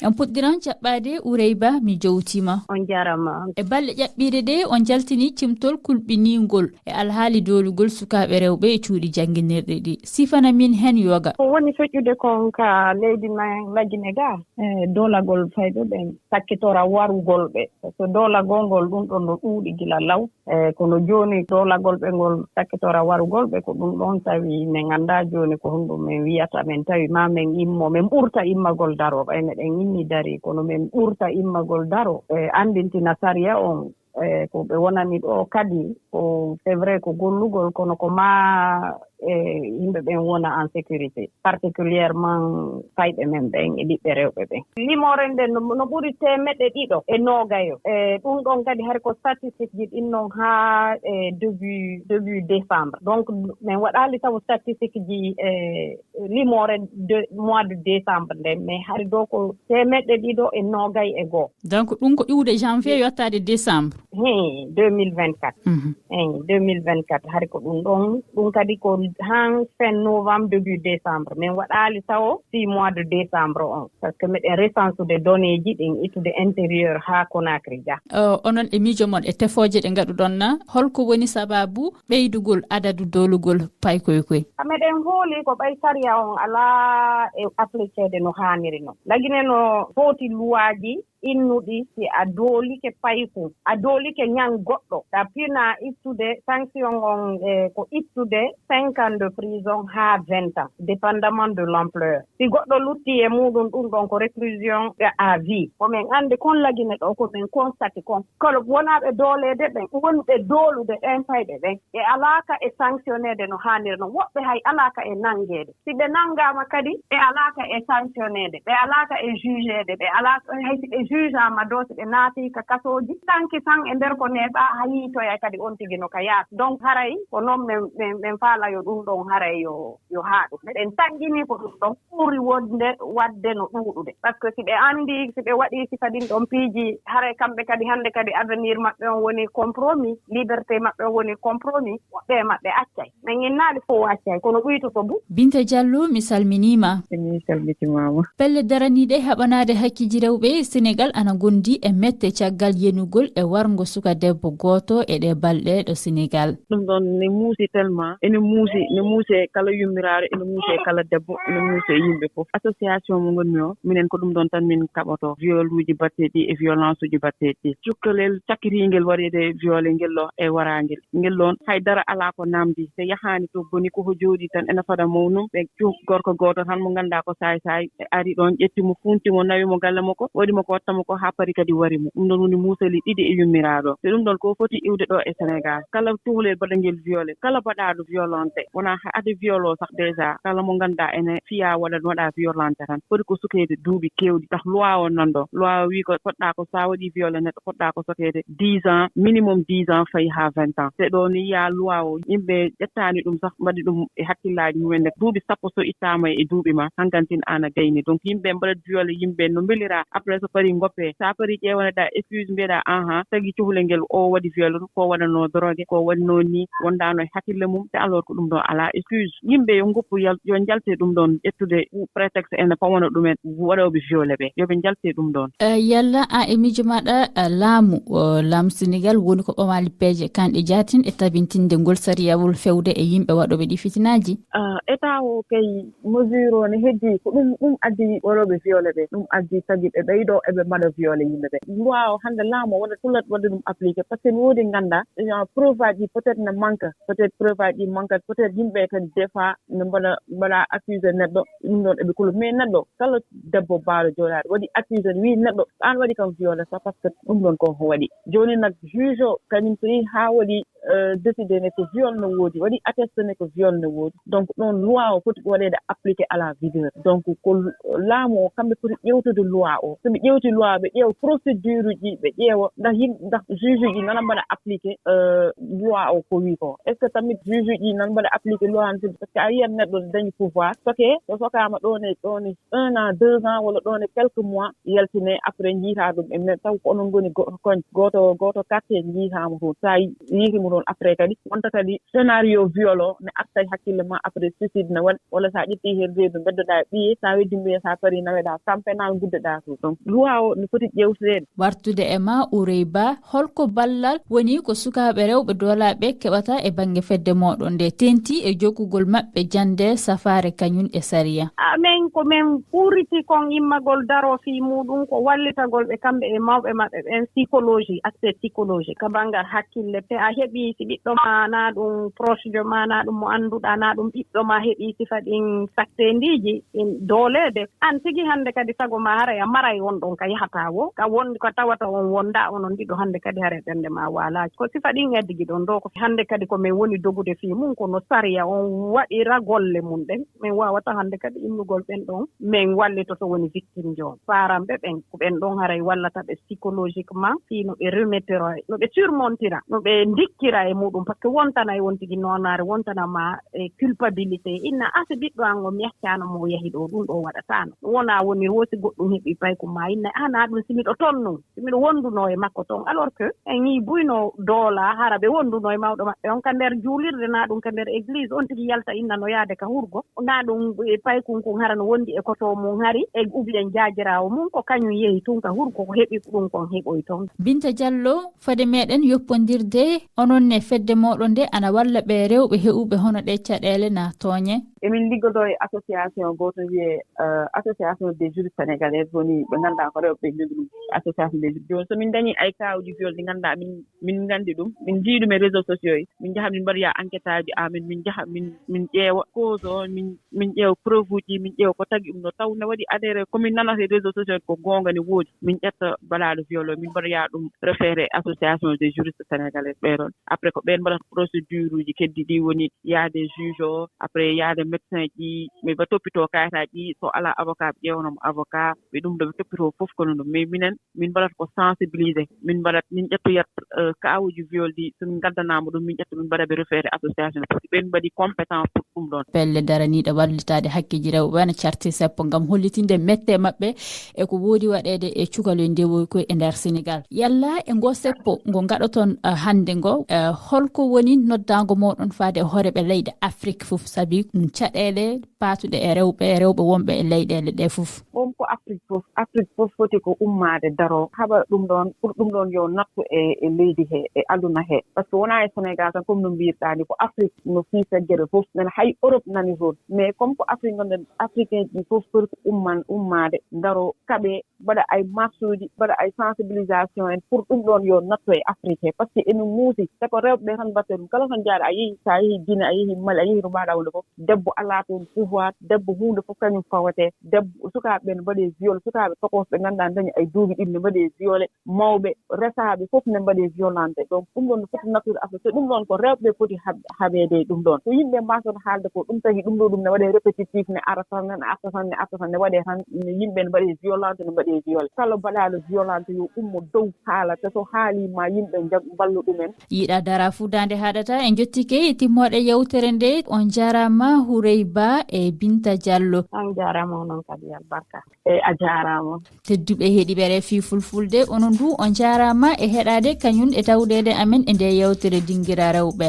En puɗɗiran jaɓɓaade Ourey Ba, mi jowtiima. On jarama. E balle ƴaɓɓiiɗe ɗe, on jaltini cimtol kulɓiniingol e alhaali doolugol sukaaɓe rewɓe e cuuɗi jannginirɗi ɗi. Sifana min heen yoga. Ko woni feƴƴude kon ka leydi men Lagine ga? E doolagol fayɓe ɓen sakkitora warugol ɓe. Par ce que doolagol ngol ɗum ɗon no ɗuuɗi gila law. E kono jooni doolagol ɓe ngol sakkitora warugol ɓe ko ɗum ɗon tawi min anndaa jooni ko honɗum min wiyata. Min tawi ma min immo, min ɓurta immagol daro. Ɓay meɗen immi dari, kono min ɓurta immagol daro. E anndintina sariya on, e ko ɓe wonani ɗo kadi, ko c'est vrai ko gollugol, kono ko ma e yimɓe ɓen wona en sécurité, particulièrement fayɓe men ɓen e ɓiɓɓe rewɓe ɓen. Limoore nden no, no ɓuri teemeɗɗe ɗiɗo e noogayo. E ɗum ɗon kadi hari ko statistique ji ɗin non haa e début, début décembre. Donc, min waɗaali taw statistique ji e limoore de mois de décembre nden, mais hari ɗo ko teemeɗɗe ɗiɗo e noogay e goo. Donc, ɗum ko iwde janvier yottaade décembre. He, deux mille vingt-quatre. Mhm. Eyi, deux mille vingt-quatre, hari ko ɗum ɗon, ɗum kadi ko han fin novembre, début décembre. Min waɗaali tawo six mois de décembre on, par ce que miɗen recensude données ji ɗin, ittude intérieur haa Conakry ga. O, onon e miijo mon e tefooje ɗe ngaɗuɗon na, holko woni sababu ɓeydugol adadu doolugol paykoy koy? A meɗen hooli ko ɓay sariya on alaa e appliqueede no haaniri non. Lagine no foti luwaaji innuɗi, si a doolike payku, a doolike ñan goɗɗo, ɗa pina ittude sanction on, e ko ittude cinq ans de prison haa vingt ans, dépendamment de l'ampleur. Si goɗɗo lutti e muɗum, ɗum ɗon ko réclusion à vie. Ko min anndi kon Lagine ɗo, ko min constati kon. Kono wonaaɓe dooleede ɓen, wonɓe doolude ɓen fayɓe ɓen, ɓe alaaka e sanctionneede no haaniri non. Woɓɓe hay alaaka e nanngeede. Si ɓe nanngaama kadi, ɓe alaaka e sanctionneede, ɓe alaaka e jugeede, ɓe alaaka hay si ɓe jugeama ɗo, si ɓe naati ka kasooji, sanki san e nder ko neeɓaa, a yiitoya kadi on tigi no ka yaata. Donc, haray ko non men, men, men faala yo ɗum ɗon haray yo, yo haaɗu. Meɗen tanƴini ko ɗum ɗon ɓuri wonde waɗde no ɗuuɗude. Par ce que si ɓe anndi, si ɓe waɗi sifa ɗin ɗon piiji, haray kamɓe kadi hannde kadi avenir maɓɓe on woni compromis, liberté maɓɓe on woni compromis, woɓɓe e maɓɓe accay. Min innaali fof accay, kono ɗuytoto bu. Binta Diallo, mi salminiima. Min salmitimaama. Pelle daraniiɗe haɓanaade hakkeeji rewɓe e Senegal ana ngondi e mette caggal yenugol e warngo suka debbo gooto e ɗee balɗe ɗo Senegal. Ɗum ɗon ne muusi tellement, ene muusi, ne muusi e kala yummiraaɗo, ene muusi e kala debbo, ene muusi e yimɓe fof. Association mo ngonmi o, minen ko ɗum ɗon tan min kaɓoto, violuuji batteeɗi e violence uji batteeɗi. Cukkalel cakkitiingel waɗeede viole ngel ɗo e waraangel. Ngel ɗon haydara alaa ko namdi, so yahaani to boni ko ko jooɗi tan ene fada mawnum, ɓe cu-, gorko gooto tan mo ngannduɗaa ko saay-saay, ɓe ari ɗon, ƴetti mo, funti mo, nawi mo galle makko, waɗi mo ko watta mo ko, haa paari kadi wari mo. Ɗum ɗon woni muusali ɗiɗi e yummiraaɗo. So ɗum ɗon ko foti iwde ɗo e Senegal. Kala cukalel baɗangel viole, kala baɗaaɗo violente, wonaa hade violo sax déjà, kala mo ngannduɗaa ene fiya waɗa, waɗa violente tan, foti ko sukeede duuɓi keewɗi. Ndax loi o nan ɗo, loi o wi ko poɗɗa ko sa waɗi viole neɗɗo, poɗɗa ko sokeede dix ans, minimum dix ans, fayi haa vingt ans. Te ɗo ni yiya loi o, yimɓe ƴettaani ɗum sax, mbaɗi ɗum e hakkillaaji mumen ne. Duuɓi sappo so ittaama e duuɓi ma, hankantin aan a gayni. Donc, yimɓe mbaɗat viole, yimɓe no mbelira, après so paari ngoppe. Sa paari ƴeewaneɗa excuse, mbiyeɗa, aha, tagi cukalel ngel o waɗi viole, ko waɗanoo drogue, ko waɗanoo ni, wondaano e hakkille mum. Te alors ko ɗum ɗon alaa excuse. Yimɓe yo ngoppu yal-, yo njalte ɗum ɗon, ƴettude prétexte ene fawana ɗumen waɗooɓe viole ɓe. Yo ɓe njalte ɗum ɗon. Eh, yalla a e miijo maɗa, eh, laamu, o, laamu Senegal woni ko ɓamaali peeje kanɗe jaatin e tabintinde ngol sariyawol fewde e yimɓe waɗooɓe ɗi fitinaaji? Ah, état o kay, mesure o ne heddi ko ɗum, ɗum addi waɗooɓe viole ɓe. Ɗum addi tagi ɓe ɓeydo eɓe mbaɗa viole yimɓe ɓe. Loi o hannde laamu o waɗat fulat waɗde ɗum appliqué. Par ce que ne woodi ngannda, eh, preuve aji peut-être ne manque. Peut-être preuve aji ɗi manque, peut-être yimɓe kadi des fois ne mbaɗa, mbaɗa accusé neɗɗo, ɗum ɗon eɓe kulu. Mais neɗɗo, kala debbo baaɗo jooɗaade, waɗi accusé, wi neɗɗo, an waɗi kam viole sax, par ce que ɗum ɗon ko waɗi. Jooni nag, juge o, kañum so yehi haa waɗi euh, décidé ne ko viol no woodi, waɗi attesté ne ko viol no woodi. Donc ɗon loi o foti waɗeede appliqué à la vigueur. Donc ko laamu o kamɓe poti ƴewtude loi o. So ɓe ƴewti loi o, ɓe ƴeewa procédure uji, ɓe ƴeewa ndax yim-, ndax juge uji nana mbaɗa appliqué, euh, loi o ko wi ko. Est-ce que tamit juge uji nana mbaɗa appliqué loi o? Parce que a yiyat neɗɗo ne dañi pouvoir, soke, so sokaama ɗon e, ɗon e un an, deux ans, walla ɗon e quelques mois, yaltine, après njiita ɗum e men, taw ko onon ngoni go-, koñ, gooto, gooto quartier njiitaama toon. Sa yi-, yiiti mo toon, après kadi wonta kadi scénario viol o ne arta e hakkille ma, après suicide ne waɗa, walla sa ƴetti heen reedu, mbeddoɗaa e ɓiye, sa weddi mbiye, sa pari naweɗaa camp pénal, nguddoɗaa toon. Donc loi o ne foti ƴewteede. Wartude e ma, Ourey Ba, holko ballal woni ko sukaaɓe rewɓe doolaaɓe keɓata e bannge fedde mooɗon nde, teŋti e jokkugol maɓɓe jannde safaare kañum e sariya? Amen, ko men ɓuriti kon immagol daro fii muɗum, ko wallitagol ɓe kamɓe e mawɓe maɓɓe ɓen psychologie, aspect psychologique, ka banngal hakkille. Te a heɓi si ɓiɗɗo ma, na ɗum proche de ma, na ɗum mo annduɗaa, na ɗum ɓiɗɗo ma heɓi sifa ɗin sakteendiiji, ɗin dooleede, an tigi hannde kadi sago ma haray a maray on ɗon ka yahata wo, ka won, ka tawata on wonda onon ɗiɗo hannde kadi haray ɓernde ma waalaki. Ko sifa ɗin addigi ɗon ɗo, ko hannde kadi ko men woni dogude fii mum, kono sariya on waɗira golle mum ɗen. Men waawata hannde kadi innugol ɓen ɗon men wallitoto woni victime jo on. Paranɓe ɓen, ko ɓen ɗon haray wallata ɓe psychologiquement, fii no ɓe remettira, no ɓe surmontira, no ɓe ndikkira e muɗum. Parce que wontanay on tigi noonaare, wontana ma e culpabilité. Inna, "Ah, si ɓiɗɗo an o mi accaano mo o yahi ɗo, ɗum ɗo waɗataano." Wona woni wo si goɗɗum heɓi paykum ma, inna, "Ah, na ɗum si miɗo ton nun, si miɗo wonduno e makko ton." Alors que en yii buyno doola, hara ɓe wonduno e mawɗo maɓɓe on ka nder juulirde, na ɗum ka nder église, on tigi yalta inna no yaade ka hurgo, na ɗum e paykum kun hara no wondi e koto mum hari, e ou bien jaajiraawo mum, ko kañum yehi tun ka hurgo, ko heɓi ɗum kon heɓoy ton. Binta Diallo, fade meɗen yoppondirde, onon ne fedde moɗon nde ana walla ɓe rewɓe heɓuɓe hono ɗe caɗeele na tooñe? Emin liggodoo e association gooto wiyee, euh, Association des Juristes Sénégalais, woni ɓe ngannduɗaa ko rewɓe ɓe njogi ɗum, Association des Juristes. Jooni so min ndañi ay kaawuji viol ɗi ngannduɗaa min, min nganndi ɗum, min njii ɗum e réseaux sociaux, min njaha min mbaɗoya enquête aji amen, min njaha min, min ƴeewa cause o, min, min ƴeewa preuve uji, min ƴeewa ko tagi ɗum ɗo, taw ne waɗi adhéré, ko min nanata e réseaux sociaux ko goonga ne woodi, min ƴetta balaaɗo viol o, min mbaɗoya ɗum référé Association des Juristes Sénégalais ɓe ɗon. Après ko ɓen mbaɗata procédure uji keddi ɗi, woni yaade juge o, après yaade médecin ji, ɓe mba toppitoo kayitaaji ɗi, so alaa avocat ɓe ƴeewanoo mo avocat, ɓe ɗum ɗo ɓe toppitoo fof kono ɗum. Mais minen, min mbaɗata ko sensibiliser, min mbaɗat, min ƴettoyat, euh, kaawuji viol ɗi, so min ngaddanaama ɗum, min ƴetta min mbaɗa ɓe référé association, parce que ɓen mbaɗi compétence pour ɗum ɗon. Pelle daraniiɗe wallitaade hakkeeji rewɓe ana carti seppo ngam hollitinde mette maɓɓe e ko woodi waɗeede e cukalel nde woy koy e nder Senegal. Yalla e ngo seppo ngo ngaɗoton, eh, hannde ngo, eh, holko woni noddaango moɗon faade e hooreeɓe leyɗe Afrik fof, sabi ɗum caɗeele paatuɗe e rewɓe, e rewɓe wonɓe e leyɗeele ɗe fof? Ɗum ko Afrik fof, Afrik fof foti ko ummaade daroo, haɓa ɗum ɗon, pour ɗum ɗon yo nattu e, e leydi he, e aduna he. Parce que wonaa e Senegal tan, comme no mbirɗaa ni, ko Afrik no fii feggere fof, nana hay Europe nani toon. Mais comme ko Afrik ngonɗen, Africain ji fof foti ko umman, ummaade, daroo, kaɓe, mbaɗa ay marsuuji, mbaɗa ay sensibilisation en pour ɗum ɗon yo natto e Afrique he, parce que emin muusi, te ko rewɓe ɓe tan mbaɗta ɗum. Kala to njaaɗa, a yehi, sa yehi Guinée, a yehi Mali, a yehi to mbaɗa wonde fof, debbo alaa toon pouvoir, debbo huunde fof kañum fawete, debbo, sukaaɓe ɓe ne mbaɗe viol, sukaaɓe tokoos ɓe ngannduɗaa dañi ay duuɓi ɗiɗi ne mbaɗe violé, mawɓe resaaɓe fof ne mbaɗe violente. Donc ɗum ɗon no foti nattude Afrique, so ɗum ɗon ko rewɓe ɓe foti hab-, haɓeede e ɗum ɗon. Ko yimɓe mbasata haalde ko ɗum tagi ɗum ɗo ɗum ne waɗe répétitif, ne ara tan, ne arta tan, ne arta tan, ne waɗe tan, ne yimɓe ne mbaɗe violente, ne mbaɗe violé. Kala baɗaaɗo violente yo ummo dow haala, te so haali ma yimɓe njag-, mballu ɗumen. Yiɗa dara fuu daande haɗata. En njottike e timmooɗe yewtere nde. On njaaraama Hourey Ba e Binta Diallo. On njaaraama onon kadi, albarka. E a jaaraama. Tedduɓe heɗiiɓe R F I Fulfulde, onon du on njaaraama e heɗaade kañum e tawɗeede amen e nde yewtere Dingira Rewɓe.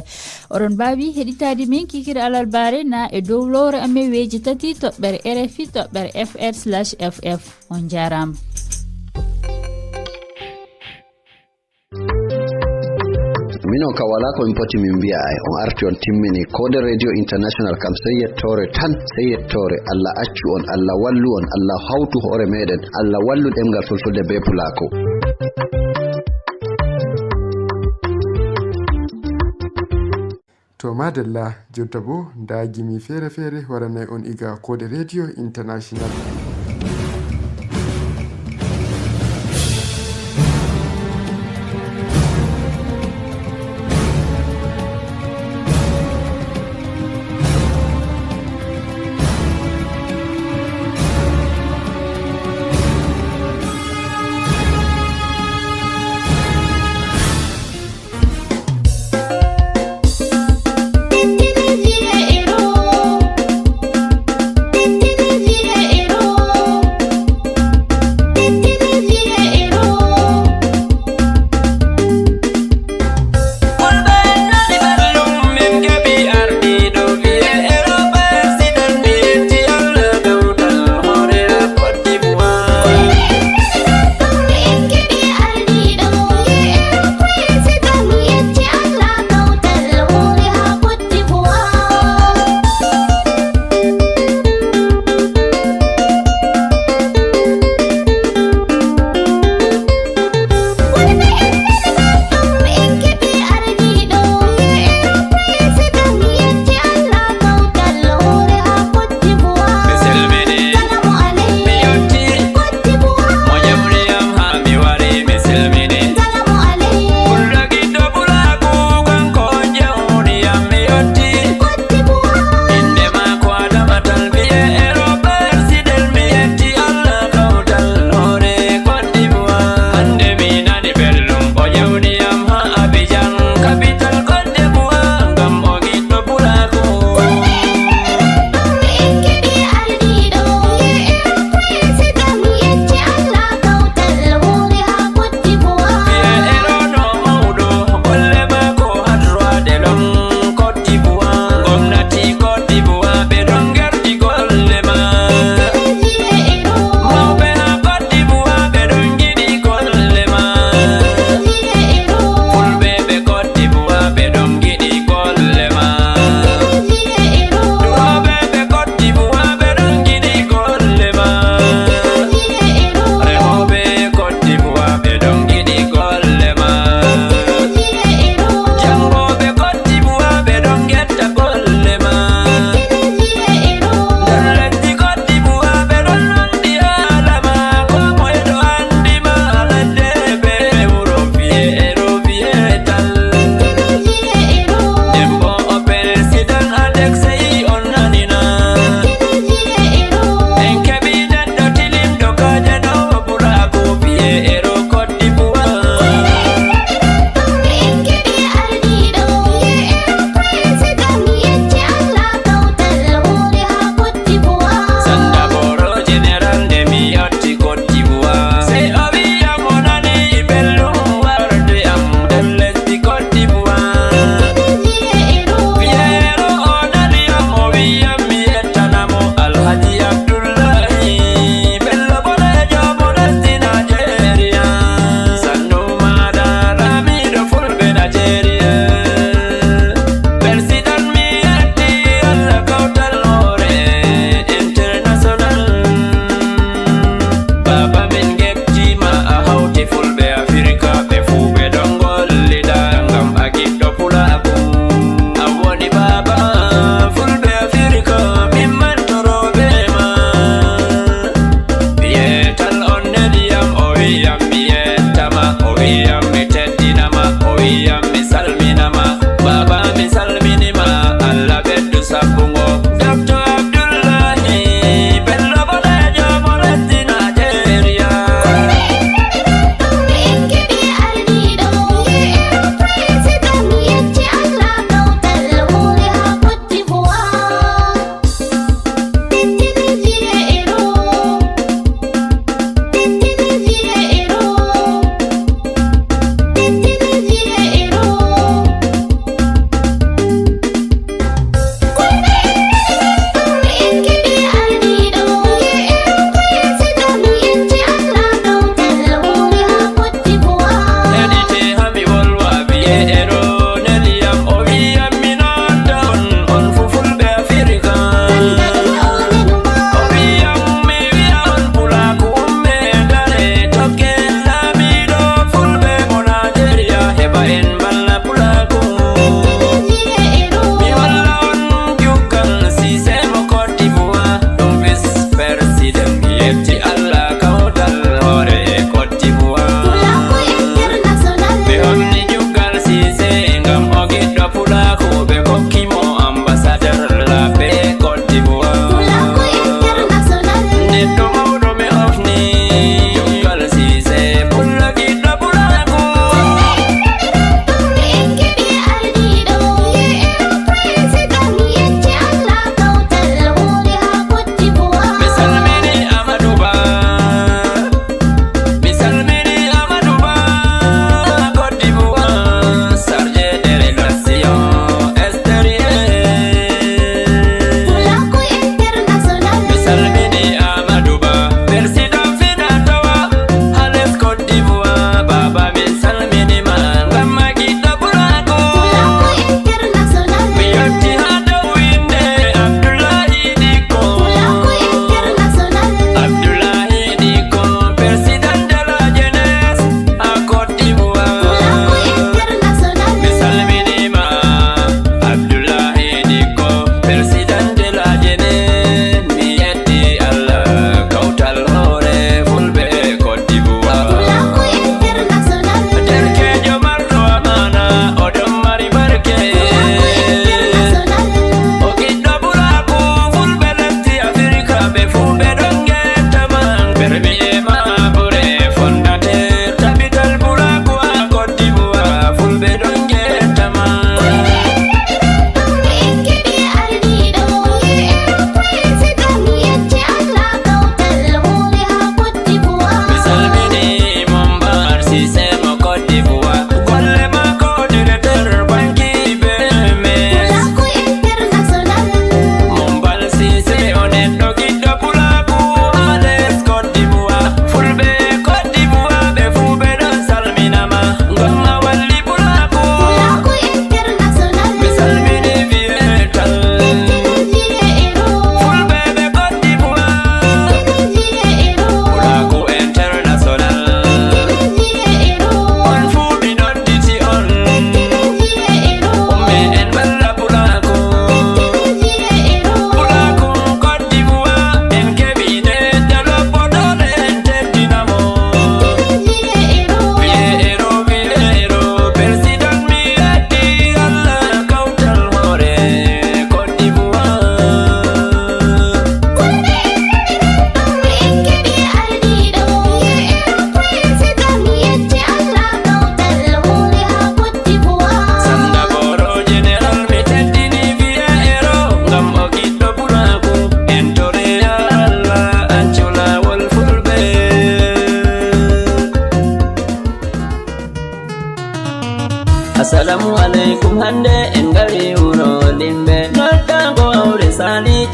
Oɗon mbaawi heɗitaade min kikiiɗe alarbaare na e dow lowre amen weeji tati toɓɓere R F I toɓɓere F R slash F F. On njaaraama. Minon ka wala ko min poti min mbiya ay, on arti on timmini. Koode Radio International kam sey yettoore tan, sey yettoore. Allah accu on, Allah wallu on, Allah hawtu hoore meɗen, Allah wallu ɗemngal fulfulde be pulaaku. To madalla, jonta bo nda gimi feere feere waranay on iga Koode Radio International.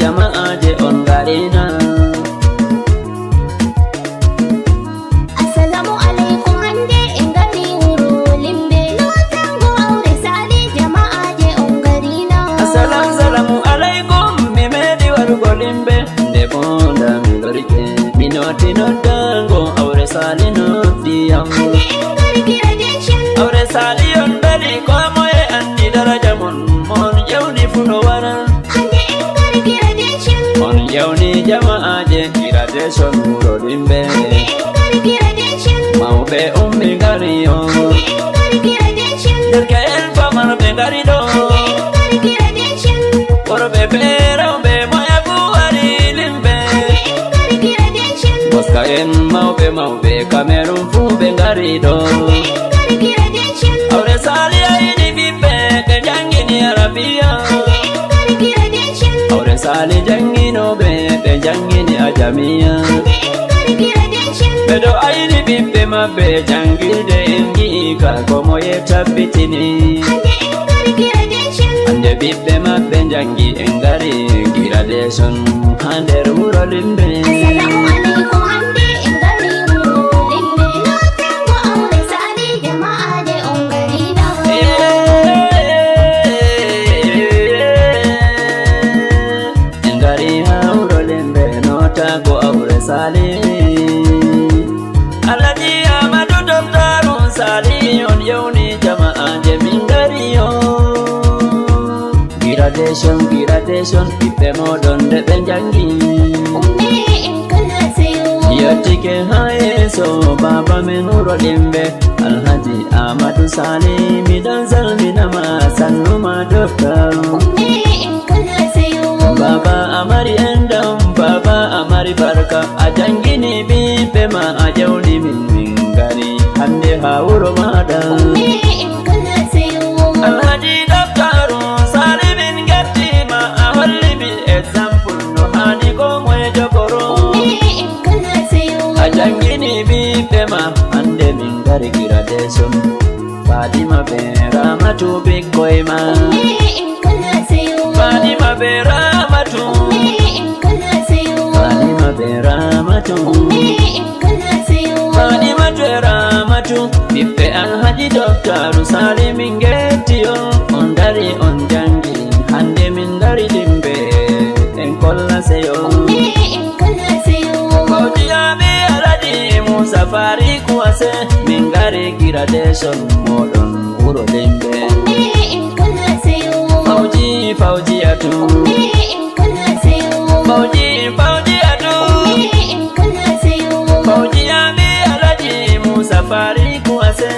Jama'aaje on ngarina. Assalamu alaikum, hande en ngari wuro Limbe. Notango aure Sali, jama'aaje on ngarina. Assalamu, salamu alaikum, mi meɗi warugo Limbe. Nde bonda mi lorike, mi noti noddango aure Sali noddiyam. Hande en ngari graduation. Aure Sali on beli, ko moye andi daraja mon, mon ƴewni fu no wara. Hande en ngari graduation. On ƴewni jama'aaje graduation wuro Limbe. Hande en ngari graduation. Mawɓe ummi ngari on. Hande en ngari graduation. Derke'en famarɓe ngari ɗo. Hande en ngari graduation. Worɓe be rewɓe moye fu wari Limbe. Hande en ngari graduation. Boska en mawɓe mawɓe Cameroon fu ɓe ngari ɗo. Hande en ngari graduation. Aure Sali ayni ɓiɓɓe ɓe jangini Arabiya. Hande en ngari graduation. Aure Sali janginoɓe ɓe jangini Ajamiya. Hande en ngari graduation. Ɓe ɗo ayni ɓiɓɓe maɓɓe jangirde en gi'i ka ko moye tabbitini. Hande en ngari graduation. Hande ɓiɓɓe maɓɓe jangi en ngari graduation ha nder wuro Limbe. Assalamu alaikum, hande en ngari wuro Limbe. Notango aure Sali, jama'aaje on ngarina. En ngari ha wuro Limbe, notango aure Sali. Alhaji Amadu Doktaru Sali on ƴewni jama'aaje min ngari on. Graduation, graduation, ɓiɓɓe moɗon nde ɓe jangi. Ummi en kala seyo. Yottike ha yeeso, baba men wuro Limbe. Alhaji Amadu Sali, mi ɗon salminama, sannuma Doktaru. Ummi en kala seyo. Baba a mari endam, baba a mari barka, a jangini ɓiɓɓe ma, a ƴewni min, min ngari hande ha wuro maɗa. Ummi en kala seyo. Alhaji Doktaru Sali, min ngetti ma, a holli mi exemple no hani ko moye jogoro. Ummi en kala seyo. A jangini ɓiɓɓe ma, hande min ngari graduation. Fadima be Ramatu ɓikkoy ma. Ummi en kala seyo. Fadima be Ramatu. Ummi en kala seyo. Fadima be Ramatu. Ummi en kala seyo. Fadimatu e Ramatu, ɓiɓɓe Alhaji Doktaru Sali min ngetti on. On dari on jangi, hande min dari Limbe, en kolla seyo. Ummi en kala seyo. Fawjiya be Alhaji Musa Fariku Ase, min ngari graduation moɗon wuro Limbe. Ummi en kala seyo. Fawji, Fawjiyatu. Ummi en kala seyo. Fawji, Fawjiyatu. Ummi en kala seyo. Fawjiya be Alhaji Musa Fariku Ase,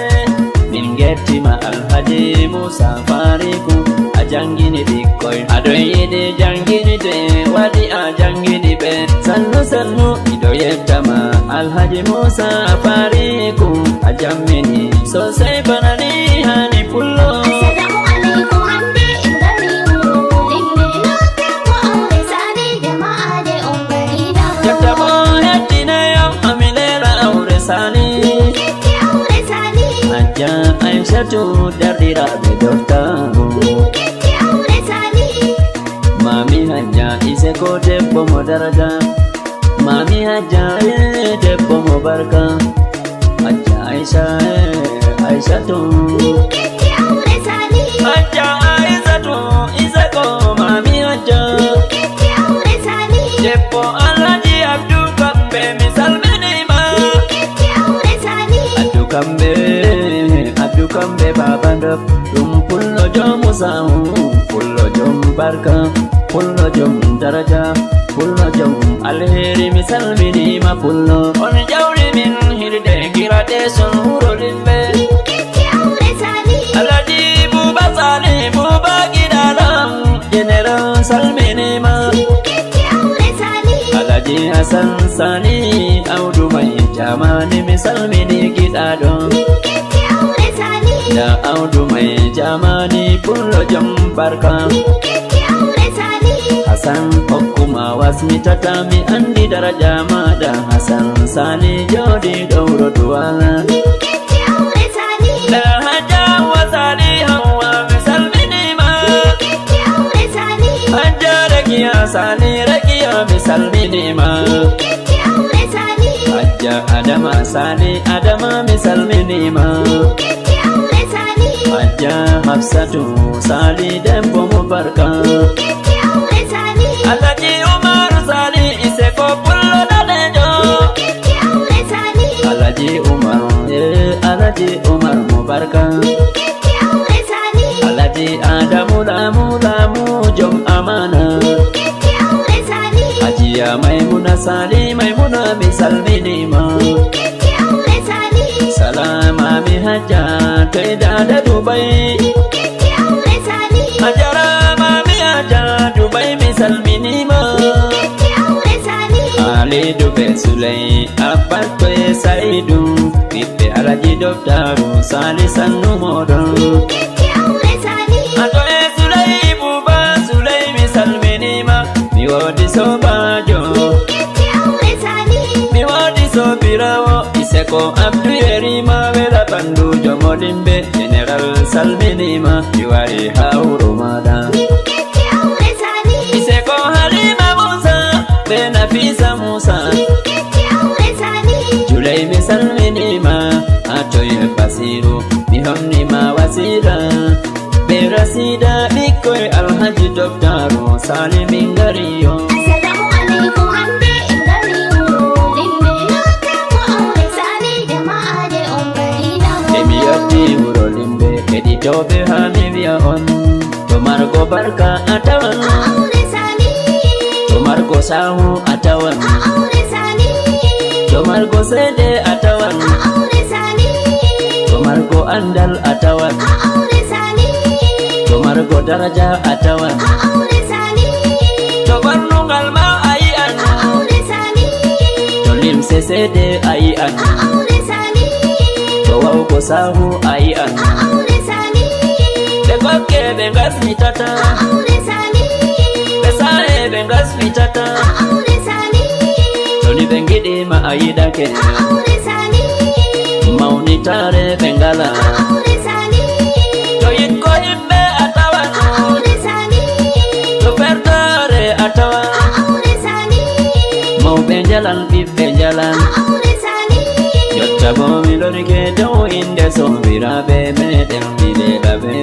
min ngettima Alhaji Musa Fariku, a jangini ɓikkoy, aɗon yiɗi janginide, waɗi a jangini ɓe. Sannu, sannu, miɗo yettama, Alhaji Musa Fariku, a jammini sosai bana ni hani pullo. Assalamu alaikum, hande en ngari wuro Limbe, notango aure Sali, jama'aaje on ngarina. Jotta bo hettinay on, ha mi leela aure Sali. Min ngetti aure Sali. Hajja Aishatu, darɗiraaɓe Doktaru. Min ngetti aure Sali. Mami Hajja Ise ko debbo mo daraja. Mami Hajja, eh, debbo mo barka. Hajja Aisha, eh, Aishatu. Min ngetti aure Sali. Hajja Aishatu, Ise ko Mami Hajja. Min ngetti aure Sali. Debbo Alhaji Abdu Kambe, mi salmini ma. Min ngetti aure Sali. Abdu Kambe, Abdu Kambe Baba Ndop, ɗum pullo jom sahu, pullo jom barka, pullo jom daraja, pullo jom alheri, mi salmini ma pullo. On jawri min hirde graduation wuro Limbe. Min ngetti aure Sali. Alhaji Buba Sali, Buba Gidalam, General salmini ma. Min ngetti aure Sali. Alhaji Hassan Sani, Audu mai jamani, mi salmini giɗaɗo. Min ngetti aure Sani. Ya Audu mai jamani, pullo jom barka. Min ngetti aure Sani. Hassan hokkuma wasmi tata, mi andi daraja maɗa. Hassan Sani joɗiɗo wuro Duwala. Min ngetti aure Sani. Ya Hajja Hauwa Sani, Hauwa mi salmini ma. Min ngetti aure Sani. Hajja Rakiya Sani, Rakiya mi salminima. Kecci aure Sani. Hajja Adama Sani, Adama mi salminima. Kecci aure Sani. Hajja Hafsatu Sani, debbo mo barka. Kecci aure Sani. Alhaji Umaru Sani, Iseko pullo danejo. Kecci aure Sani. Alhaji Umar, eh, Alhaji Umar mo barka. Kecci aure Sani. Alhaji Adamu Lamu Lamu jom amana. Kecci aure Sani. Hajiya Maimuna Sani, Maimuna mi salminima. Kecci aure Sani. Salama mi Hajja, toy dada Dubai. Kecci aure Sani. Hajara mami Hajja Dubai mi salminima. Kecci aure Sani. Ali Dube Suley, Abba toye Saidu. Ɓiɓɓe Alhaji Doktaru Sani Sannu moɗon. Kecci aure Sani. Atoye Suley Buba Suley mi salminima. Mi wodi sobajo. Kecci aure Sani. Mi wodi sobirawo. Iseko Abdu Yerima wela bandu jomo limbe. General salminima. Mi wari ha wuro maɗa. Kecci aure Sani. Iseko Halima Musa be Nafisa Musa. Kecci aure Sani. Juley mi salminima. Atoye Basiru. Mi honnima wasila. Be Rasida ɓikkoy Alhaji Doktaru Sani min ngari yo. Assalamu alaikum, hande en ngari wuro Limbe. Nokka ko aure Sani, jama'aje on ngari na. E mi yotti wuro Limbe, heɗitoɓe ha mi wi'a on. To margo barka a tawan. A aure Sani. To margo sahu a tawan. A aure Sani. To margo seede a tawan. A aure Sani. To margo andal a tawan. A aure Sani. To margo daraja a tawan. A aure Sani. To ɓornugal ma a yi'an. A aure Sani. To limse seede a yi'an. A aure Sani. To wawgo sahu a yi'an. A aure Sani. Ɓe gokke ɓe ngasmitata. A aure Sani. Ɓe saahe ɓe ngasmitata. A aure Sani. To ni ɓe ngiɗi ma a yiɗake. A aure Sani. Mawnitaare ɓe ngala. A aure Sani. To yikko yimɓe a tawan. A aure Sani. To fertaare a tawan. A aure Sani. Mawɓe njalan ɓiɓɓe njalan. A aure Sani. Jotta bo mi lorike dow inde sobiraaɓe meɗen mi leela ɓe.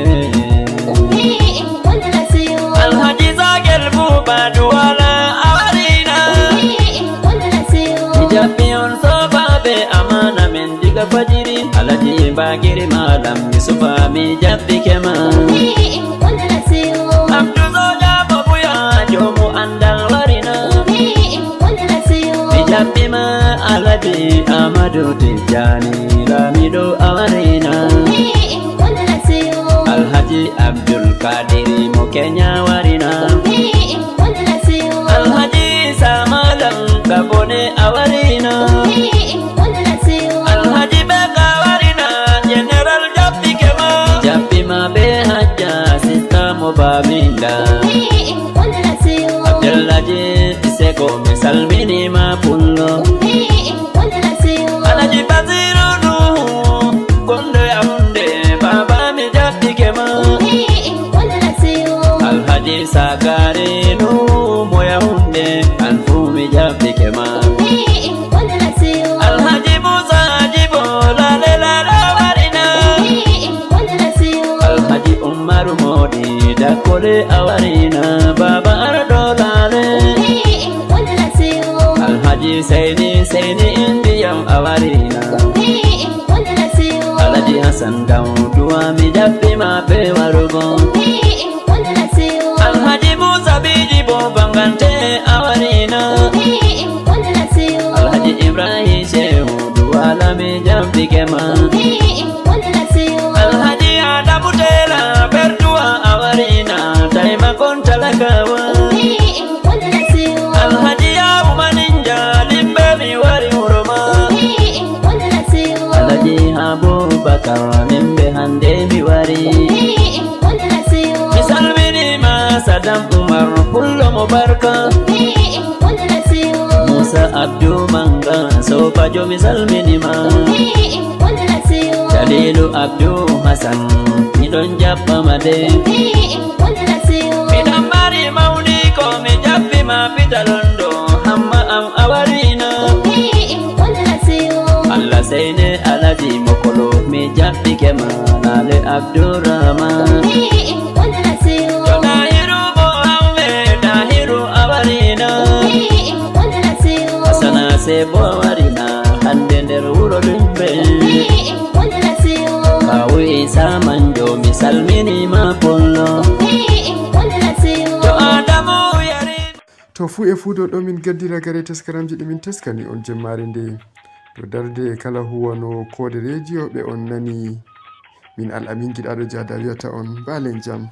Ummi in kulla siyo. Alhaji Zagel Buba Duwala a warina. Ummi in kulla siyo. Mi jaɓɓi on soobaaɓe amaana men diga fajiri. Alhaji Bagiri Malam Yusufa mi jaɓɓike ma. Ummi in kulla siyo. Abdu Soja Babuya joomu andal warina. Ummi in kulla siyo. Mi jaɓɓi ma Alhaji Amadu Tijjani Lamiɗo a warina. Ummi in kulla siyo. Alhaji Abdul Kadiri mo Kenya warina. Ummi in kulla siyo. Alhaji Isa Malam Gabone a warina. Ummi in kulla siyo. Alhaji Beka warina General jaɓɓike ma. Jaɓɓi ma be Hajja sista mo Baminda. Ummi in kulla siyo. Abdullaji Seko mi salmini ma pullo. Ummi in kulla siyo. Alhaji Basiru Nuhu gondo Yaounde baba mi jaɓɓike ma. Ummi in kulla siyo. Alhaji Sagari Nuhu mo Yaounde an fu mi jaɓɓike ma. Ummi in kulla siyo. Alhaji Musa Jibo lale lale warina. Ummi in kulla siyo. Alhaji Umaru Modi Dakole a warina baba arɗo lale. Ummi in kulla siyo. Alhaji Seyni Seyni Indiyam a warina. Ummi in kulla siyo. Alhaji Hassan Dawduwa mi jaɓɓi ma be warugo. Ummi in kulla siyo. Alhaji Musa Biji bo bangante a warina. Ummi in kulla siyo. Alhaji Ibrahim Shehu Duwala mi jaɓɓike ma. Ummi in kulla siyo. Alhaji Adamu Tela Berduwa a warina taimakon talakawa. Ummi in kulla siyo. Alhaji Yawu Maninja Limbe mi wari wuro ma. Ummi in kulla siyo. Alhaji Abubakar Limbe hande mi wari. Ummi in kulla siyo. Mi salmini ma Sadam Umar pullo mo barka. Ummi in kulla siyo. Musa Abdu Manga sobajo mi salmini ma. Ummi in kulla siyo. Jalilu Abdu Hassan mi ɗon jaɓɓa ma de. Ummi in kulla siyo. Mi ɗon mari mawni ko mi Fita londo hamma am awarina. Allah seyne alaji mokolo mi jaɓɓike ma lale Abdurrahman. Dahiru mo amme dahiru awarina. Sana se bo awarina hande nder wuro ɗumɓe. Kawu isa manjo mi salmini ma pollo. To adamu yari. To fuu e fuu ɗo min gaddira gare taskaramji ɗi min taskani on jemmaare nde. To darde kala huwano koode rediyo ɓe on nani. Min al'amin giɗaɗo jada wiyata on mbalen jam.